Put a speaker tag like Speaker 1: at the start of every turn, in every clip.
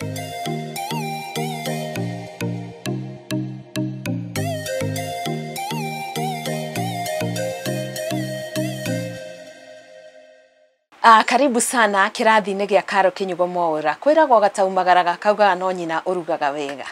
Speaker 1: Karibu sana kĩrathi-inĩ gĩa Karo Kĩnyugo Mwaũra. Kwĩragwo gataumagaraga kaugaga no nyina ũrugaga wega.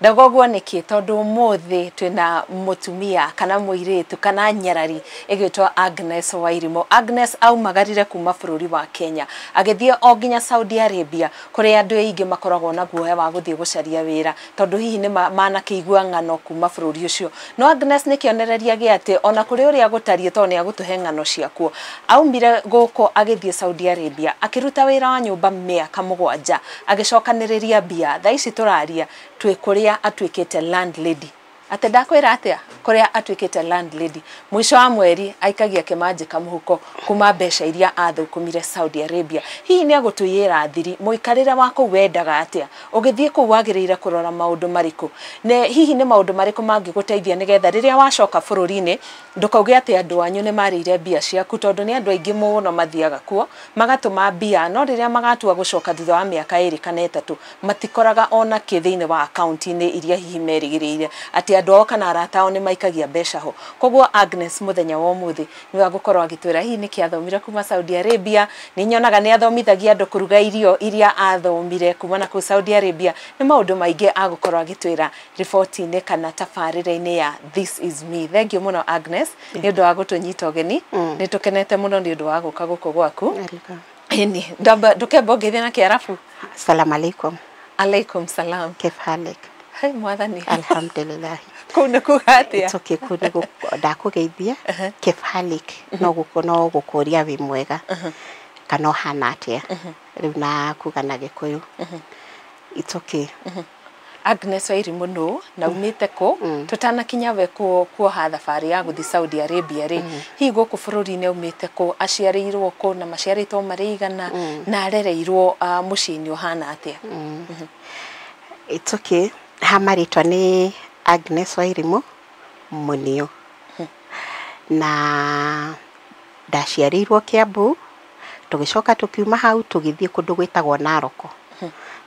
Speaker 1: Ndauga ũguo nĩkĩ? Tondũ ũmũthĩ twĩna mũtumia kana mũirĩtu kana nyarari ĩgĩtwo Agnes Wairimu. Agnes aumagarire kuma bũrũri wa Kenya agĩthiĩ o nginya Saudi Arabia kũrĩa andũ aingĩ makoragwo na guoya wa gũthiĩ gũcaria wĩra tondũ hihi nĩ manakĩigua ng'ano kuma bũrũri ũcio. No Agnes nĩ kĩonereria gĩa atĩ ona kũrĩ ũrĩa gũtariĩ tondũ nĩ agũtũhe ng'ano ciakuo. Aumire gũkũ agĩthiĩ Saudi Arabia akĩruta wĩra wa nyũmba mĩaka 7 agĩcokanĩrĩria mbia. Thaa ici tũraria twĩ kũrĩa atuĩkĩte landlady. Atĩ ndakwĩra atĩa? Kũrĩa atuĩkĩte landlady. Mũico wa mweri aikagia kĩmanjĩka mũhuko kuma mbeca iria athũkũmire Saudi Arabia. Hihi nĩ agũtũiyĩra thiri mũikarĩre wa kũu wendaga atĩa? Ũgĩthiĩ kũu wagĩrĩire kũrora maũndũ marĩkũ? Hihi nĩ maũndũ marĩkũ mangĩgũteithia nĩgetha rĩrĩa wacoka bũrũri-inĩ ndũkauge atĩ andũ anyu nĩ marĩire mbia ciaku tondũ nĩ andũ aingĩ mũno mathiaga kuo magatũma mbia no rĩrĩa magatua gũcoka thutha wa mĩaka 2 kana 3 matikoraga ona kĩ thĩinĩ wa akaunti-inĩ iria hihi merĩgĩrĩire atĩ andũ ao kana arata ao nĩ maikagia mbeca ho. Koguo Agnes mũthenya wa ũmũthĩ nĩwe agũkorwo agĩtwĩra hihi nĩkĩ athomire kuma Saudi Arabia. Nĩ nyonaga nĩ athomithagia andũ kũruga irio iria athomire kuma na kũu Saudi Arabia. Nĩ maũndũ maingĩ agũkorwo agĩtwĩra riboti-inĩ kana tabarĩra-inĩ ya This Is Me. Thank you mũno Agnes nĩ ũndũ wa gũtũnyita ũgeni. Nĩ tũkenete mũno nĩ ũndũ wa gũka gũkũ gwaku. Ĩni ndũkemba ũngĩthiĩ na Kĩarabu.
Speaker 2: Assalamu alaikum.
Speaker 1: Alaikum salam.
Speaker 2: Kif halik?
Speaker 1: Hai mwathani.
Speaker 2: Alhamdulillah.
Speaker 1: Kũu nĩ kuga atĩa?
Speaker 2: It's okay, kũu nĩ ndakũgeithia. Kif halik? No gũkũria wĩ mwega kana ũhana atĩa? Rĩu na kuga na Gĩkũyũ. It's okay.
Speaker 1: Agnes Wairimu nũ na umĩte kũ? Tũtanakinya we kuoha thabarĩ ya gũthiĩ Saudi Arabia rĩ, hihi gũkũ bũrũri-inĩ umĩte kũ? Aciarĩirwo kũ na maciarĩtwo marĩ igana na arereirwo mũciĩ-inĩ ũhana atĩa?
Speaker 2: It's okay. Ha marĩtwa nĩ Agnes Wairimu Munio. Na ndaciarĩirwo Kiambu, tũgĩcoka tũkiuma hau tũgĩthiĩ kũndũ gwĩtagwo Naroko.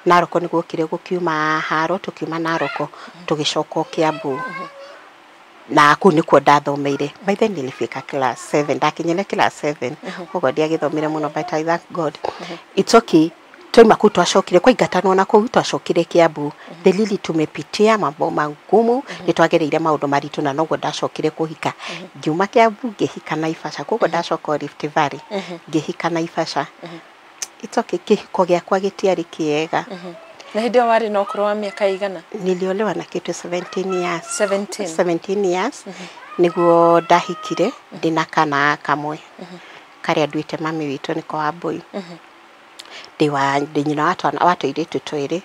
Speaker 2: Naroko nĩ guokire gũkiuma haro, tũkiuma Naroko tũgĩcoka Kiambu. Na kũu nĩkuo ndathomeire. By then nilifika class 7, ndakinyire class 7. Koguo ndiagĩthomire mũno but I thank God. It's okay. Twaima kũu twacokire kwaingatanwo na kũu twacokire Kiambu. The lili tumepitia mambo magumu, nĩ twagereire maũndũ maritũ na noguo ndacokire kũhika. Ngiuma Kiambu ngĩhika Naivasha, koguo ndacoka Rift Valley ngĩhika Naivasha. It's okay, kĩhiko gĩakwa gĩtiarĩ kĩega.
Speaker 1: Na hĩndĩ ĩyo warĩ na ũkũrũ wa mĩaka igana?
Speaker 2: Niliolewa na kitu 17 years.
Speaker 1: 17.
Speaker 2: 17 years. Nĩguo ndahikire ndĩna kana kamwe. Karĩa nduĩte mami witũ nĩko Wambui. Ndĩ nyina wa twana wa tũirĩtu twĩrĩ.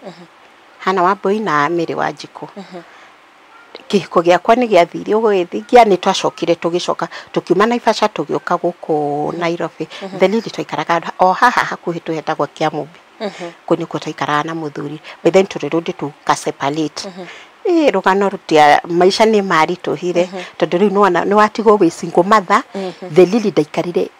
Speaker 2: Hana Wambui na Mary Wanjikũ. Kĩhiko gĩakwa nĩ gĩathire ũgũgĩthingia nĩ twacokire tũgĩcoka tũkiuma Naivasha tũgĩũka gũkũ Nairobi. The lili twaikaraga o haha hakuhĩ tũhetagwo Kĩamũmbi. Kũu nĩkuo twaikaraga na mũthuri. By then tũrĩrũndĩ tũka separate. Rũgano rũtia maica nĩ maritũhire tondũ rĩu nĩ watigwo wĩ single mother. The lili ndaikarire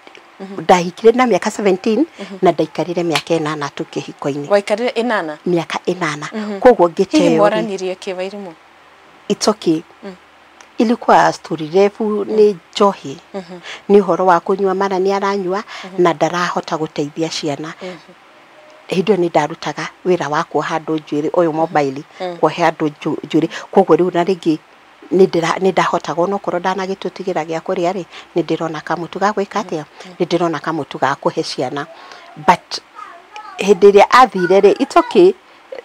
Speaker 2: ndahikire na mĩaka 17 na ndaikarire mĩaka 8 tu kĩhiko-inĩ.
Speaker 1: Waikarire 8?
Speaker 2: Mĩaka 8. Koguo ngĩteo.
Speaker 1: Hihi mwaranirie kĩ Wairimu?
Speaker 2: It's okay. Ilikuwa story refu nĩ njohi. Nĩ ũhoro wa kũnyua mara nĩ aranyua na ndarahota gũteithia ciana. Hĩndĩ ĩyo nĩ ndarutaga wĩra wa kuoha andũ njuĩrĩ ũyũ mobile kuoha andũ njuĩrĩ. Koguo rĩu na rĩngĩ nĩ ndahotaga onokorwo ndanagĩtũtigĩra gĩa kũrĩa rĩ nĩ ndĩrona kamũtu ga gwĩka atĩa? Nĩ ndĩrona kamũtu ga kũhe ciana. But hĩndĩ ĩrĩa athire rĩ, it's okay.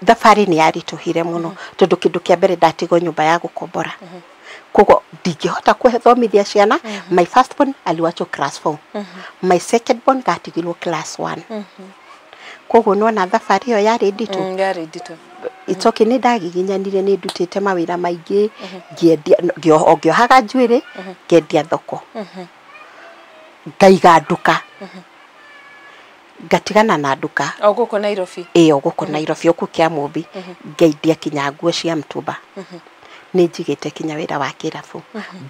Speaker 2: Thabarĩ nĩ yaritũhire mũno tondũ kĩndũ kĩa mbere ndatigwo nyũmba ya gũkombora. Koguo ndingĩhota kũthomithia ciana. My first born aliwachwo class 4. My second born gatigirwo class 1. Koguo nĩwona thabarĩ ĩyo yarĩ nditũ.
Speaker 1: Yarĩ nditũ.
Speaker 2: It's okay, nĩ ndagiginyanire nĩ ndutĩte mawĩra maingĩ ngĩendia ngĩohaga njuĩrĩ ngendia thoko. Ngaiga nduka. Ngatigana na nduka.
Speaker 1: O gũkũ Nairobi?
Speaker 2: Ĩĩ, o gũkũ Nairobi, o kũu Kĩamũmbi. Ngeindia kinya nguo cia mtumba. Nĩ njigĩte kinya wĩra wa kĩrabu.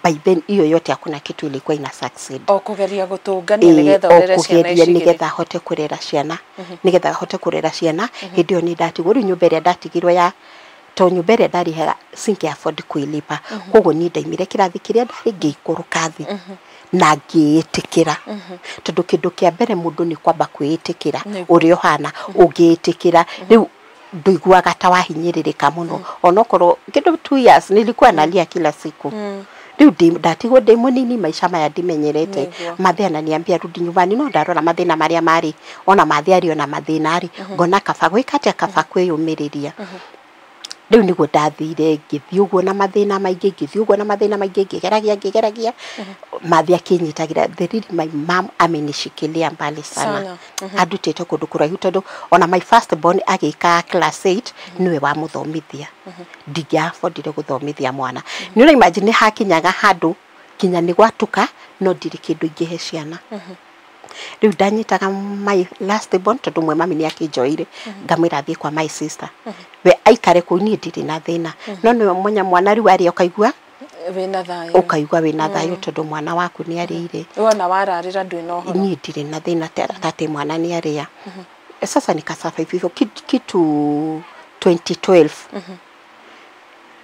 Speaker 2: By then hiyo yote hakuna kitu ilikuwa ina succeed.
Speaker 1: O kũgeria gũtũngania nĩgetha ũrere ciana
Speaker 2: kũgeria
Speaker 1: ici igĩrĩ.
Speaker 2: Nĩgetha hote kũrera ciana, nĩgetha hote kũrera ciana. Hĩndĩ ĩyo nĩ ndatigwo rĩu nyũmba ĩrĩa ndatigirwo ya to nyũmba ĩrĩa ndarĩhaga singe afford kuilipa. Koguo niĩ ndaimire kĩrathi kĩrĩa ndarĩ, ngĩikũrũka thĩ na ngĩĩtĩkĩra, tondũ kĩndũ kĩa mbere mũndũ nĩ kwamba kwĩĩtĩkĩra ũrĩa ũhana. Ũngĩĩtĩkĩra rĩu ndũiguaga ta wahinyĩrĩrĩka mũno, onokorwo kĩndũ 2 years nilikuwa nalia kila siku. Rĩu ndatigwo ndĩ mũnini, maica maya ndimenyerete. Mathe ananiambia rudi nyumbani, no ndarora mathĩna marĩa marĩ ona mathe arĩ ona mathĩna rĩ, ngona kaba gwĩka atĩa, kaba kwĩyũmĩrĩria. Rĩu nĩguo ndathire, ngĩthiĩ ũguo na mathĩna maingĩ, ngĩthiĩ ũguo na mathĩna maingĩ, ngĩgeragia, ngĩgeragia, mathe akĩnyitagĩra. The really my mom amenishikilia mbali sana.
Speaker 1: Sana.
Speaker 2: Andutĩte kũndũ kũraihu, tondũ ona my first born agĩka class 8 nĩwe wamũthomithia. Ndingĩafordire gũthomithia mwana. Nĩ ũra imagine hakinyaga handũ kinya nĩ gwatuka no ndirĩ kĩndũ ingĩhe ciana. Rĩu ndanyitaga my last born, tondũ mwe mami nĩ akĩnjoire, ngamwĩra athiĩ kwa my sister, we aikare kũu, niĩ ndirĩ na thĩna. No nĩwe mwenya mwana rĩu arĩa ũkaigua
Speaker 1: wĩna thayũ.
Speaker 2: Ũkaigua wĩna thayũ tondũ mwana waku nĩ arĩire.
Speaker 1: Wona wararĩra ndwĩ na ũhoro.
Speaker 2: Niĩ ndirĩ na thĩna tatĩ mwana nĩ arĩa. Sasa nikasurvive hivyo kitu 2012,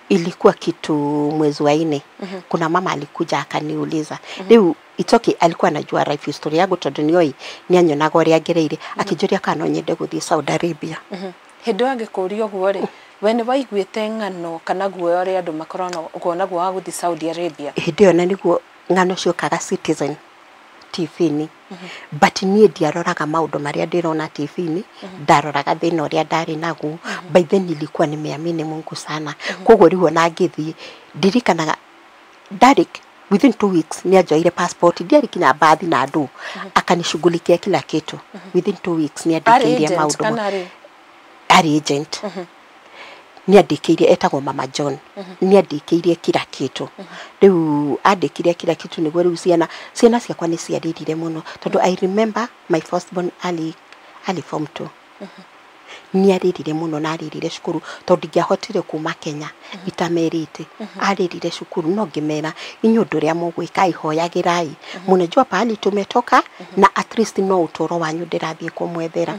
Speaker 2: ilikuwa kitu mwezi wa 4. Kuna mama alikuja akaniuliza. Rĩu it's okay, alikuwa anajua life history yangu tondũ nĩoĩ nĩanyonaga ũrĩa ngereire. Akĩnjũria kana no nyende gũthiĩ Saudi Arabia.
Speaker 1: Hĩndĩ ĩyo angĩkũria ũguo rĩ, we nĩ waiguĩte ng'ano kana guoya ũrĩa andũ makoragwo naguo wa gũthiĩ Saudi Arabia?
Speaker 2: Hĩndĩ ĩyo na nĩguo ng'ano ciokaga Citizen TV-inĩ, but niĩ ndiaroraga maũndũ marĩa ndĩrona TV-inĩ, ndaroraga thĩna ũrĩa ndarĩ naguo. By then nilikuwa nimeamini Mungu sana. Koguo rĩu ona ngĩthiĩ, ndirikanaga ndarĩ within 2 weeks nĩ anjoire passport, ndiarĩ kinya bathi na andũ, akanishughulikia kila kitu. Within 2 weeks nĩ
Speaker 1: arĩ
Speaker 2: andĩkĩirie
Speaker 1: agent
Speaker 2: maũndũ
Speaker 1: kana arĩ
Speaker 2: arĩ agent. Nĩ andĩkĩirie, etagwo Mama John, nĩ andĩkĩirie kila kitu. Rĩu andĩkire kila kitu nĩguo rĩu ciana ciakwa nĩ ciarĩrire mũno, tondũ I remember my first born ali form 2, nĩ arĩrire mũno na arĩrire cukuru tondũ ndingĩahotire kuma Kenya itamerĩte. Arĩrire cukuru, no ngĩmera, inyuĩ ũndũ ũrĩa mũgwĩka, ihoyagĩrai, mũnajua pahali tumetoka na at least no ũtũro wanyu ndĩrathiĩ kũmwethera.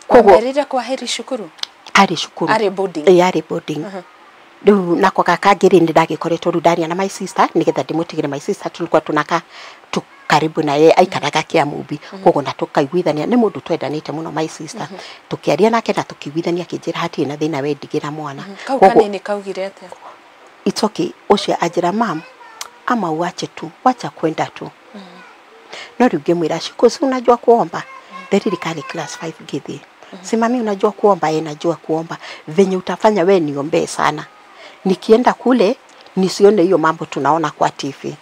Speaker 2: Koguo
Speaker 1: wamerire kwa heri cukuru?
Speaker 2: Arĩ cukuru.
Speaker 1: Arĩ boarding?
Speaker 2: Ĩĩ, arĩ boarding. Rĩu nako gaka ngĩrĩ nĩ ndagĩkoretwo rĩu ndaria na my sister nĩgetha ndĩmũtigĩre my sister. Tulikuwa tunaka tu karibu na yeye, aikaraga Kiamumbi, koguo na tũkaiguithania, nĩ mũndũ twendanĩte mũno my sister. Tũkĩaria nake na tũkĩiguithania, akĩnjĩra hatirĩ na thĩna, we ndigĩra mwana.
Speaker 1: Kau
Speaker 2: Koguo
Speaker 1: kanini kaugire atĩa?
Speaker 2: It's okay, ũcio anjĩra, "Mam, ama uache tu, wacha kwenda tu." No rĩu ngĩmwĩra, "Shiko, si unajua kuomba?" Theriri kali class 5 ngĩthiĩ. "Si mami unajua kuomba?" "Eh, najua kuomba." "Venye utafanya, we niombee sana, nikienda kule nisione hiyo mambo tunaona kwa TV,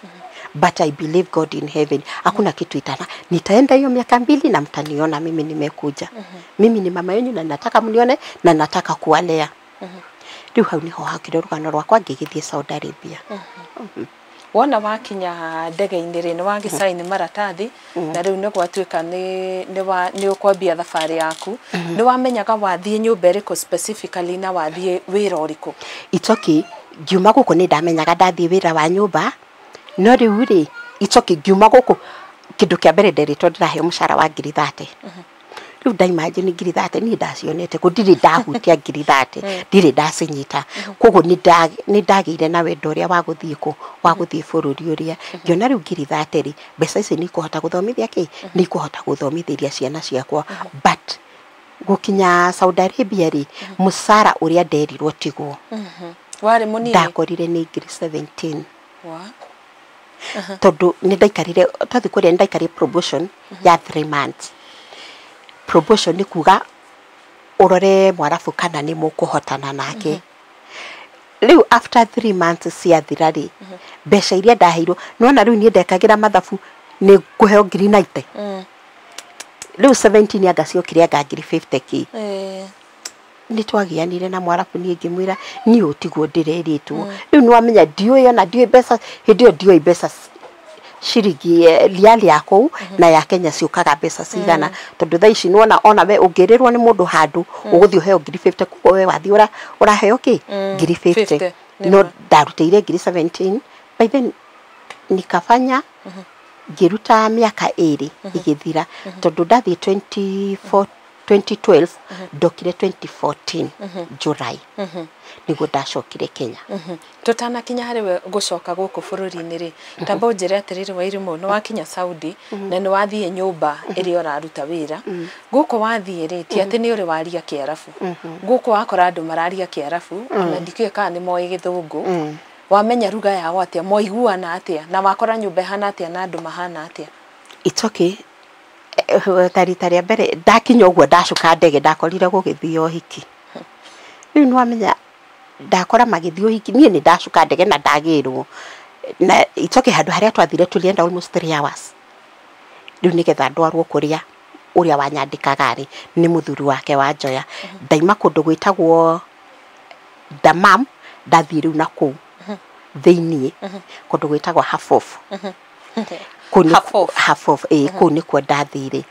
Speaker 2: but I believe God in heaven, hakuna kitu itana, nitaenda hiyo miaka 2 na mtaniona mimi nimekuja. Mimi ni mama yenu na nataka mnione na nataka kuwalea." Rĩu hau niho hakire rũgano rwakwa ngĩgĩthiĩ Saudi Arabia.
Speaker 1: Wona wakinya ndege-inĩ rĩ, nĩ wagĩcaini maratathi na rĩu nĩ gwatuĩka nĩ ũkwambia thabarĩ yaku, nĩ wamenyaga wathiĩ nyũmba ĩrĩkũ specifically na wathiĩ wĩra ũrĩkũ?
Speaker 2: It's okay, ngiuma gũkũ nĩ ndamenyaga ndathiĩ wĩra wa nyũmba, no rĩu rĩ, it's okay, ngiuma gũkũ kĩndũ kĩa mbere nderĩtwo ndĩraheo mũcara wa 30,000. Rĩu ndaimagine 30,000 niĩ ndacionete kũ? Ndirĩ ndahutia 30,000, ndirĩ ndacinyita. Koguo nĩ ndagĩire na wendo ũrĩa wa gũthiĩ kũ, wa gũthiĩ bũrũri ũrĩa. Ngĩona rĩu 30,000 rĩ, mbeca ici nĩ ikũhota gũthomithia kĩ, nĩ ikũhota gũthomithĩria ciana ciakwa. But gũkinya Saudi Arabia rĩ, mũcara ũrĩa nderirwo tiguo.
Speaker 1: Warĩ mũnini.
Speaker 2: Ndakorire nĩ 17,000.
Speaker 1: Wa
Speaker 2: Tondũ nĩ ndaikarire, twathi kũrĩa nĩ ndaikarire probation ya 3 months. Probation nĩ kuga ũrore mwarabu kana nĩ mũkũhotana nake. Rĩu after 3 months ciathira rĩ, mbeca iria ndaheirwo, nĩwona rĩu niĩ ndekagĩra mathabu nĩ ngũheo 90,000. Rĩu 17 anga ciokire anga 50,000 kĩ. Nĩ twagianire na mwarabu, niĩ ngĩmwĩra niĩ ũtiguo ndĩrerĩtwo. Rĩu nĩwamenya ndiũĩ ona ndiũĩ mbeca hĩndĩ ĩyo, ndiũĩ mbeca ciringi riali ya kũu na ya Kenya ciũkaga mbeca cigana, tondũ thaa ici nĩwona ona we ũngĩrĩrwo nĩ mũndũ handũ ũgũthiĩ ũheo 50,000, koguo we wathiĩ ũraheo kĩ, 50,000.
Speaker 1: 50.
Speaker 2: No ndarutĩire ngiri 17 by then nikafanya ngĩruta mĩaka 2 igĩthira tondũ ndathiĩ 2012 ndokire 2014 July nĩguo ndacokire Kenya.
Speaker 1: Tutanakinya harĩ we gũcoka gũkũ bũrũri-inĩ rĩ, tamba ũnjĩre atĩrĩrĩ Wairimu, nĩ wakinya Saudi na nĩ wathiĩ nyũmba ĩrĩa ũraruta wĩra. Gũkũ wathiĩ rĩ, ti atĩ nĩ ũrĩ waria Kĩarabu. Gũkũ wakora andũ mararia Kĩarabu, ona ndikĩũĩ kana nĩ moĩ Gĩthũngũ. Wamenya ruga yao atĩa, moiguana atĩa, na wakora nyũmba ĩhana atĩa na andũ mahana atĩa?
Speaker 2: It's okay. Ta rita rĩa mbere ndakinya ũguo ndacuka ndege ndakorire gũgĩthio ũhiki. Rĩu nĩ wamenya ndakora magĩthiĩ ũhiki niĩ nĩ ndacuka ndege na ndagĩrwo na it's okay handũ harĩa twathire tulienda almost 3 hours. Rĩu nĩgetha ndwarwo kũrĩa ũrĩa wanyandĩkaga rĩ nĩ mũthuri wake wa njoya. Ndaima kũndũ gwĩtagwo Damam ndathiĩ rĩu na kũu thĩiniĩ kũndũ gwĩtagwo Hafof. Hafof kũu nĩkuo ndathire.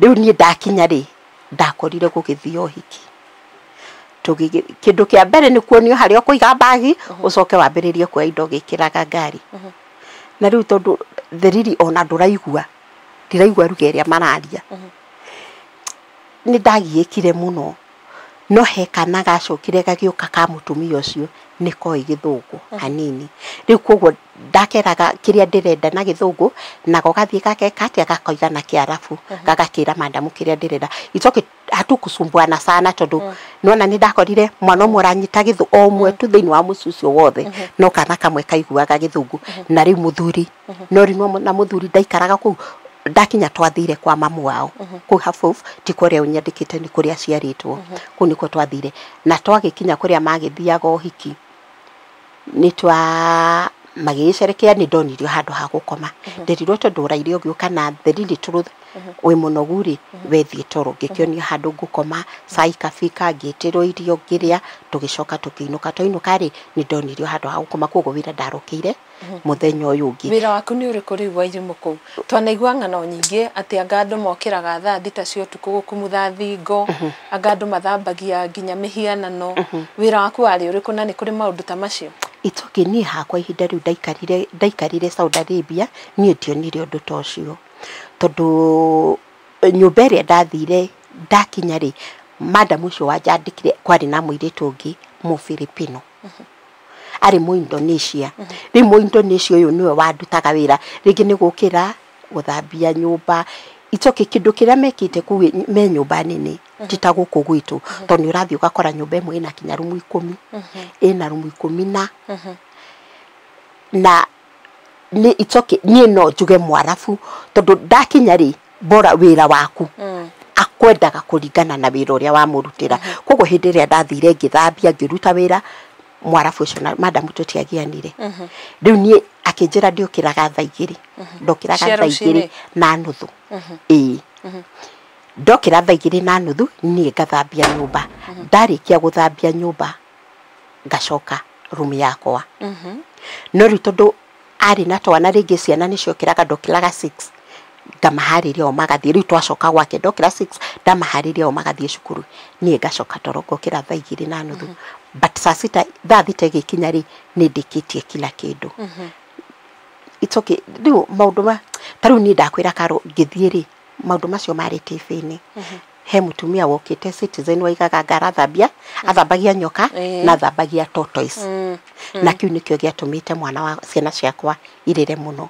Speaker 2: Rĩu niĩ ndakinya rĩ ndakorire gũgĩthio ũhiki. Kĩndũ kĩa mbere nĩ kuonio harĩa ũkũiga mbagi ũcoke wambĩrĩrie kuoya indo ũgĩkĩraga ngari. Na rĩu tondũ thiriri ona ndũraigua ndiraigua ruga ĩrĩa mararia nĩ ndagiĩkire mũno. No he kana gacokire gagĩũka ka mũtumia ũcio nĩ koĩ Gĩthũngũ hanini. Rĩu koguo ndakeraga kĩrĩa ndĩrenda na Gĩthũngũ nako gathiĩ gakeka atĩa gakoiga na Kĩarabu gagakĩra madamu kĩrĩa ndĩrenda. It's okay, hatukusumbuana sana tondũ nona nĩ ndakorire mwana ũmwe ũranyita Gĩthũngũ o ũmwe tu thĩinĩ wa mũciĩ ũcio wothe no kana kamwe kaiguaga Gĩthũngũ na rĩu mũthuri no rĩu na mũthuri ndaikaraga kũu ndakinya twathire kwa mamu wao kũu Hafof ti kũrĩa ũnyandĩkĩte nĩ kũrĩa aciarĩtwo kũu nĩkuo twathire na twagĩkinya kũrĩa magĩthiaga ũhiki nĩ twa magĩgĩcerekea nĩ ndonirio handũ ha gũkoma. Nderirwo tondũ ũraire ũgĩũka na the truth wĩ mũnogu rĩ wethiĩ toro ngĩkĩonio handũ ngũkoma saa ikafika ngĩtĩrwo irio ngĩrĩa tũgĩcoka tũkĩinũka. Twainũka rĩ nĩ ndonirio handũ ha gũkoma koguo wĩra ndarũkĩire mũthenya ũyũ ũngĩ.
Speaker 1: Wĩra waku nĩ ũrĩkũ rĩu Wairimu kũu? Twanaigua ng'ano nyingĩ atĩ anga andũ mokĩraga thaa thita cia ũtukũ gũkumutha thingo, anga andũ mathambagia nginya mĩhianano. Wĩra waku warĩ ũrĩkũ na nĩ kũrĩ maũndũ ta macio?
Speaker 2: It's okay, niĩ hakwa ihinda rĩu ndaikarire Saudi Arabia niĩ ndionire ũndũ ta ũcio tondũ nyũmba ĩrĩa ndathire ndakinya rĩ madam ũcio wanjandĩkire kwarĩ na mũirĩtu ũngĩ Mũfilipino arĩ mũ Indonesia. Rĩu mũ Indonesia ũyũ nĩwe wandutaga wĩra rĩngĩ nĩ gũkĩra gũthambia nyũmba. It's okay, kĩndũ kĩrĩa mekĩte kũu me nyũmba nene ti ta gũkũ gwitũ tondũ nĩ ũrathiĩ ũgakora nyũmba ĩmwe ĩna kinya rumu 10 ĩna rumu 10 na nĩ it's okay niĩ no njuge Mwarabu tondũ ndakinya rĩ bora wĩra waku akwendaga kũringana na wĩra ũrĩa wamũrutĩra. Koguo hĩndĩ ĩrĩa ndathire ngĩthambia ngĩruta wĩra Mwarabu ũcio na madamu tũtiagianire. Rĩu niĩ akĩnjĩra ndiũkĩraga thaa 2 ndokĩraga thaa 2:30 ĩĩ ndokĩra thaa 2:30 niĩ ngathambia nyũmba. Ndarĩkia gũthambia nyũmba ngacoka rumu yakwa. No rĩu tondũ arĩ na twana rĩngĩ ciana nĩciokĩraga ndokĩraga 6 ngamaharĩria o magathiĩ. Rĩu twacoka gwake ndokĩra 6 ndamaharĩria o magathiĩ cukuru niĩ ngacoka toro ngokĩra thaa 2:30 but saa sita thaa thita ĩgĩkinya rĩ nĩ ndĩkĩtie kila kĩndũ. It's okay, rĩu maũndũ ma ta rĩu niĩ ndakwĩra Karo ngĩthiĩ rĩ maũndũ macio marĩ TV-inĩ. He mũtumia wokĩte Citizen waigaga ngarathambia athambagia nyoka na athambagia tortoise na kĩu nĩkĩo gĩatũmĩte mwana wa ciana ciakwa irĩre mũno.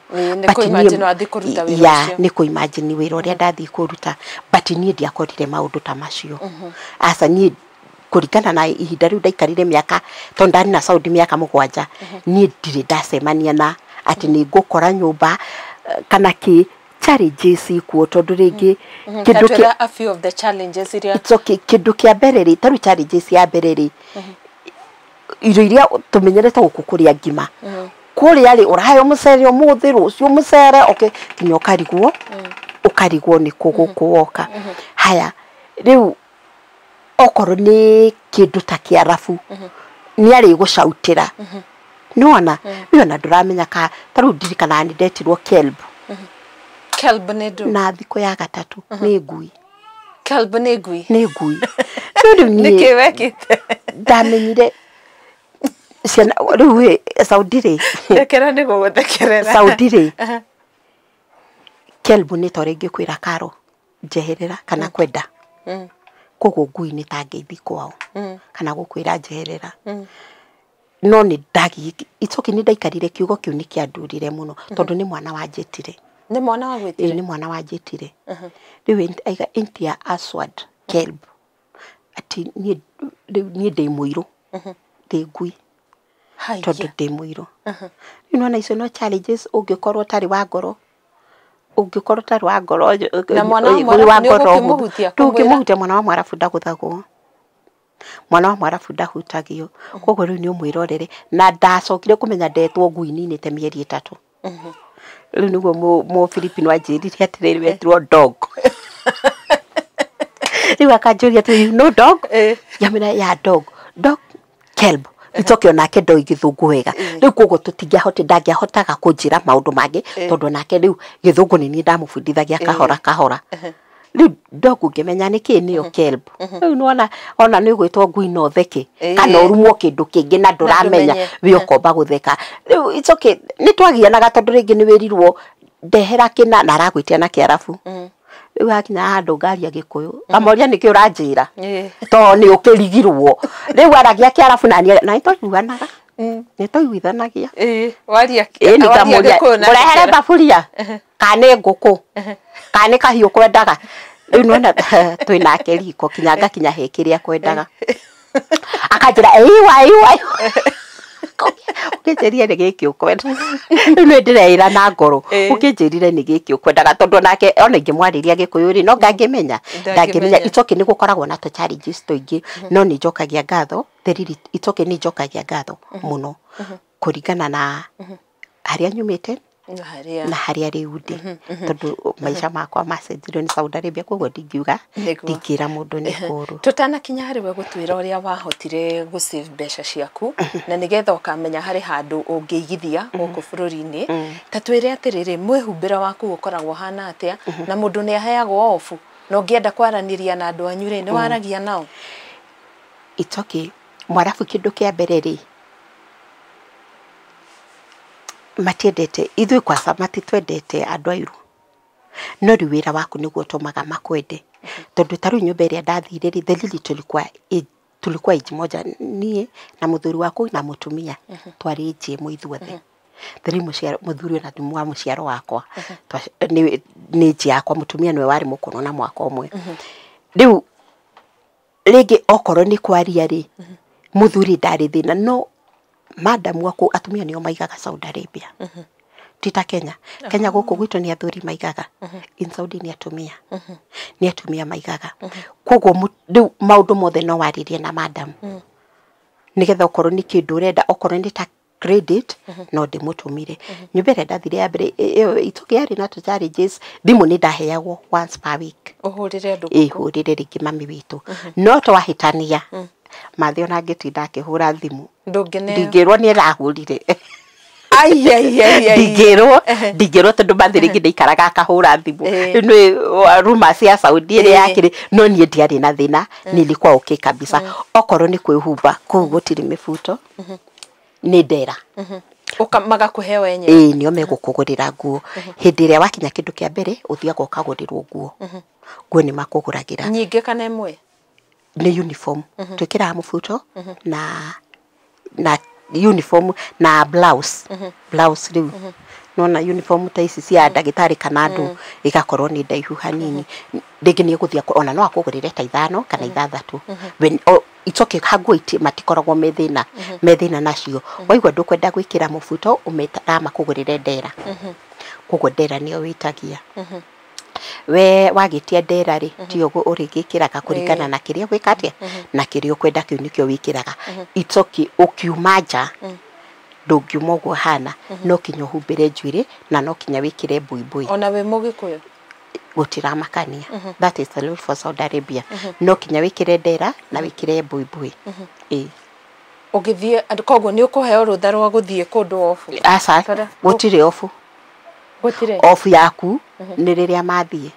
Speaker 2: Nĩ kũ-imagine wĩra ũrĩa ndathiĩ kũruta but niĩ ndiakorire maũndũ ta macio. Aca niĩ kũringana na ihinda rĩu ndaikarire mĩaka tondũ ndarĩ na Saudi mĩaka 7 niĩ ndirĩ ndacemania na atĩ nĩ ngũkora nyũmba kana kĩ challenges ikuo tondũ rĩngĩ kĩndũ kĩa
Speaker 1: a few of the challenges iria
Speaker 2: it's okay kĩndũ kĩa mbere rĩ tarĩu challenges ya mbere rĩ irio iria tũmenyerete gũkũ kũrĩa ngima kũrĩa rĩ ũraheo mũcere ũmũthĩ rũciũ mũcere okay nginya ũkarigwo ũkarigwo nĩ kũ gũkũ woka. Haya rĩu okorwo nĩ kĩndũ ta Kĩarabu nĩ arĩgũcautĩra nĩwona rĩu ona ndũramenya ka tarĩu ndirikanaga nĩ ndetirwo kelb.
Speaker 1: Kelb nĩ ndũ?
Speaker 2: Na thikũ ya gatatũ nĩ ngui.
Speaker 1: Kelb nĩ ngui?
Speaker 2: Nĩ ngui. Rĩu niĩ
Speaker 1: nĩkĩ wekĩte?
Speaker 2: Ndamenyire Ciana rĩu ĩ Saudi rĩ.
Speaker 1: Rekera nĩ gũgũthekerera.
Speaker 2: Saudi rĩ, kelbu nĩ ta ũrĩa ingĩkwĩra karo njeherera kana kwenda. Koguo ngui nĩ ta ngeithi kwao kana gũkwĩra njeherera. No nĩ ndagi it's okay, nĩ ndaikarire kiugo kĩu nĩ kĩandurire mũno tondũ nĩ mwana wanjĩtire.
Speaker 1: Nĩ mwana wa
Speaker 2: Ĩĩ.
Speaker 1: gwĩtire?
Speaker 2: Nĩ mwana wanjĩtire. Rĩu aiga intia aswad kelb ati niĩ rĩu niĩ ndĩ mũirũ, ndĩ ngui.
Speaker 1: Haiya.
Speaker 2: Tondũ ndĩ mũirũ. Rĩu nona icio no challenges ũngĩkorwo ũtarĩ wa ngoro, ũngĩkorwo ũtarĩ wa ngoro.
Speaker 1: Na mwana wa
Speaker 2: ũyũ
Speaker 1: Mwarabu nĩ
Speaker 2: ngoro
Speaker 1: ũgũkĩmũhutia, kũmwĩra?
Speaker 2: Ndũngĩmũhutia. Mwana wa Mwarabu ndagũthagwo, mwana wa Mwarabu ndahutagio. Koguo rĩu nĩ ũmwĩrorere. Na ndacokire kũmenya ndetwo ngui ninĩte mĩeri 3. Rĩu nĩguo Mũfilipino anjĩrire atĩrĩrĩ, wetirwo dog. Rĩu akanjũria atĩrĩ, "You know dog?" Ngamwĩra, "Ya, dog, dog, kelb." Itoke onake ndoi gĩthũngũ wega rĩu, koguo tũtingĩahoti, ndangĩahotaga kũnjĩra maũndũ mangĩ tondũ onake rĩu gĩthũngũ nĩ niĩ ndamũbundithagia kahora kahora. Rĩu dog ngĩmenya nĩkĩ nĩyo kelb. Rĩu nĩwona ona nĩ ũgwĩtwo ngui no theke kana ũrumwo kĩndũ kĩngĩ na ndũramenya.
Speaker 1: Ndũmenye.
Speaker 2: Wĩ ũkomba gũtheka. Rĩu it's okay, nĩ twagianaga tondũ rĩngĩ nĩ wĩrirwo ndehera kĩna na aragwĩtia na kĩarabu. Rĩu hakinya handũ ngaria gĩkũyũ, ngamoria nĩkĩ ũranjĩra to nĩ ũkĩrigirwo. Rĩu aragia kĩarabu na niĩ na nĩtwaiguanaga, nĩtwaiguithanagia.
Speaker 1: Ĩĩ, waria
Speaker 2: Ĩĩ,
Speaker 1: waria
Speaker 2: nĩngamũria
Speaker 1: Gĩkũyũ na
Speaker 2: mũrehere
Speaker 1: Kĩkera.
Speaker 2: thaburia kana nĩ ngũkũ kana nĩ kahiũ kwendaga. Rĩu nĩwona twĩ nake riko kinya ngakinya he kĩrĩa kwendaga, akanjĩra ĩiwa ĩiwa, ũkĩnjĩrire nĩ gĩkĩ ũkwenda. Rĩu nĩ ndĩreĩra na ngoro, ũkĩnjĩrire nĩ gĩkĩ ũkwendaga, tondũ onake ona ingĩmwarĩria gĩkũyũ rĩ, no ngangĩmenya.
Speaker 1: Ndangĩmenya.
Speaker 2: Ndangĩmenya. It's okay, nĩ gũkoragwo na tũ challenges tũingĩ, no nĩ njokagia ngatho. The really, it's okay, nĩ njokagia ngatho mũno kũringana na harĩa nyumĩte
Speaker 1: Na harĩa
Speaker 2: na harĩa rĩu ndĩ, tondũ maica makwa macenjirio nĩ Saudi Arabia, koguo ndingiuga
Speaker 1: Nĩguo.
Speaker 2: ndingĩra mũndũ nĩ kũũru.
Speaker 1: Tũtanakinya harĩ we gũtwĩra ũrĩa wahotire gũ save mbeca ciaku na nĩgetha ũkamenya harĩ handũ ũngĩigithia gũkũ bũrũri-inĩ, ta twĩre atĩrĩrĩ, mwĩhumbĩre waku ũkoragwo ũhana atĩa, na mũndũ nĩ aheagwo obu, na ũngĩenda kwaranĩria na andũ anyu rĩ, nĩ waragia nao?
Speaker 2: It's okay, Mwarabu kĩndũ kĩa mbere rĩ, matiendete ithuĩ kwaca, matitwendete andũ airũ, no rĩu wĩra waku nĩguo ũtũmaga makwende, tondũ ta rĩu nyũmba ĩrĩa ndathire rĩ, the lili tulikuwa age moja, niĩ na mũthuri wakwa na mũtumia, twarĩ age ĩmwe ithuothe. Theri mũciaro mũthuri ona nĩ wa mũciaro wakwa, nĩ age yakwa, mũtumia nĩwe warĩ mũkũrũ na mwaka ũmwe. Rĩu rĩngĩ okorwo nĩ kwaria rĩ, mũthuri ndarĩ thĩna, no madamu aku, atumia nĩo maigaga Saudi Arabia, ti ta Kenya. Kenya gũkũ gwitũ nĩ athuri maigaga, in Saudi nĩ atumia, nĩ atumia maigaga. Koguo rĩu maũndũ mothe no warĩrie na madam, nĩgetha okorwo nĩ kĩndũ ũrenda, okorwo nĩ ta credit, no ndĩmũtũmire. Nyũmba ĩrĩa ndathire ya mbere ĩyo itoke yarĩ na tũ challenges. Thimũ nĩ ndaheagwo once per week.
Speaker 1: Ũhũrĩre andũ.
Speaker 2: Ĩhũrĩre rĩngĩ mami witũ, no twahĩtania mathĩ ona ngĩtinda akĩhũra thimũ,
Speaker 1: ndũngĩneo.
Speaker 2: Ndingĩrwo nĩ arahũrire.
Speaker 1: Ai, ai, ai, ai.
Speaker 2: Ndingĩrwo, ndingĩrwo, tondũ mathĩ rĩngĩ ndaikaraga akahũra thimũ. Rĩu nĩ ruma cia Saudi ĩrĩa yakĩrĩ, no niĩ ndiarĩ na thĩna, nilikuwa okay kabisa. Okorwo nĩ kwĩhumba, kũu gũtirĩ mĩbuto, nĩ ndera.
Speaker 1: Magakũhe wenyewe?
Speaker 2: Ĩĩ, nĩo megũkũgũrĩra nguo. Hĩndĩ ĩrĩa wakinya, kĩndũ kĩa mbere ũthiaga ũkagũrĩrwo nguo. Nguo nĩ makũgũragĩra.
Speaker 1: Nyingĩ kana ĩmwe?
Speaker 2: Nĩ uniform twĩkĩraga, mũbuto na uniform na blouse. Blouse rĩu nona uniform ta ici cia ndagĩtarĩ kana andũ igakorwo nĩ ndaihu hanini. Rĩngĩ nĩ ũgũthiĩ ona no akũgũrĩre ta ithano kana ithathatũ. It's okay, hanguo matikoragwo me thĩna, me thĩna nacio. Waigua ndũkwenda gwĩkĩra mũbuto, ũmetaga makũgũrĩre ndera. Koguo ndera nĩyo wĩtagia. We wagĩtia ndera rĩ, tiyo ũrĩgĩkĩraga kũringana na kĩrĩa gwĩka atĩa na kĩrĩa ũkwenda, kĩu nĩkĩo wĩkĩraga. It's okay, ũkiuma nja ndũngiuma ũguo hana, no kinya ũhumbĩre njuĩrĩ na no kinya wĩkĩre mbuibui.
Speaker 1: Ona wĩ mũgĩkũyũ?
Speaker 2: Gũtiramakania, that is the rule for Saudi Arabia, no kinya wĩkĩre ndera na wĩkĩre mbuibui, ĩĩ.
Speaker 1: Ũgĩthiĩ koguo nĩ ũkũheo rũtha rwa gũthiĩ kũndũ obu?
Speaker 2: Aca. Gũtirĩ obu.
Speaker 1: Gũtirĩ.
Speaker 2: Obu yaku nĩ rĩrĩa mathiĩ.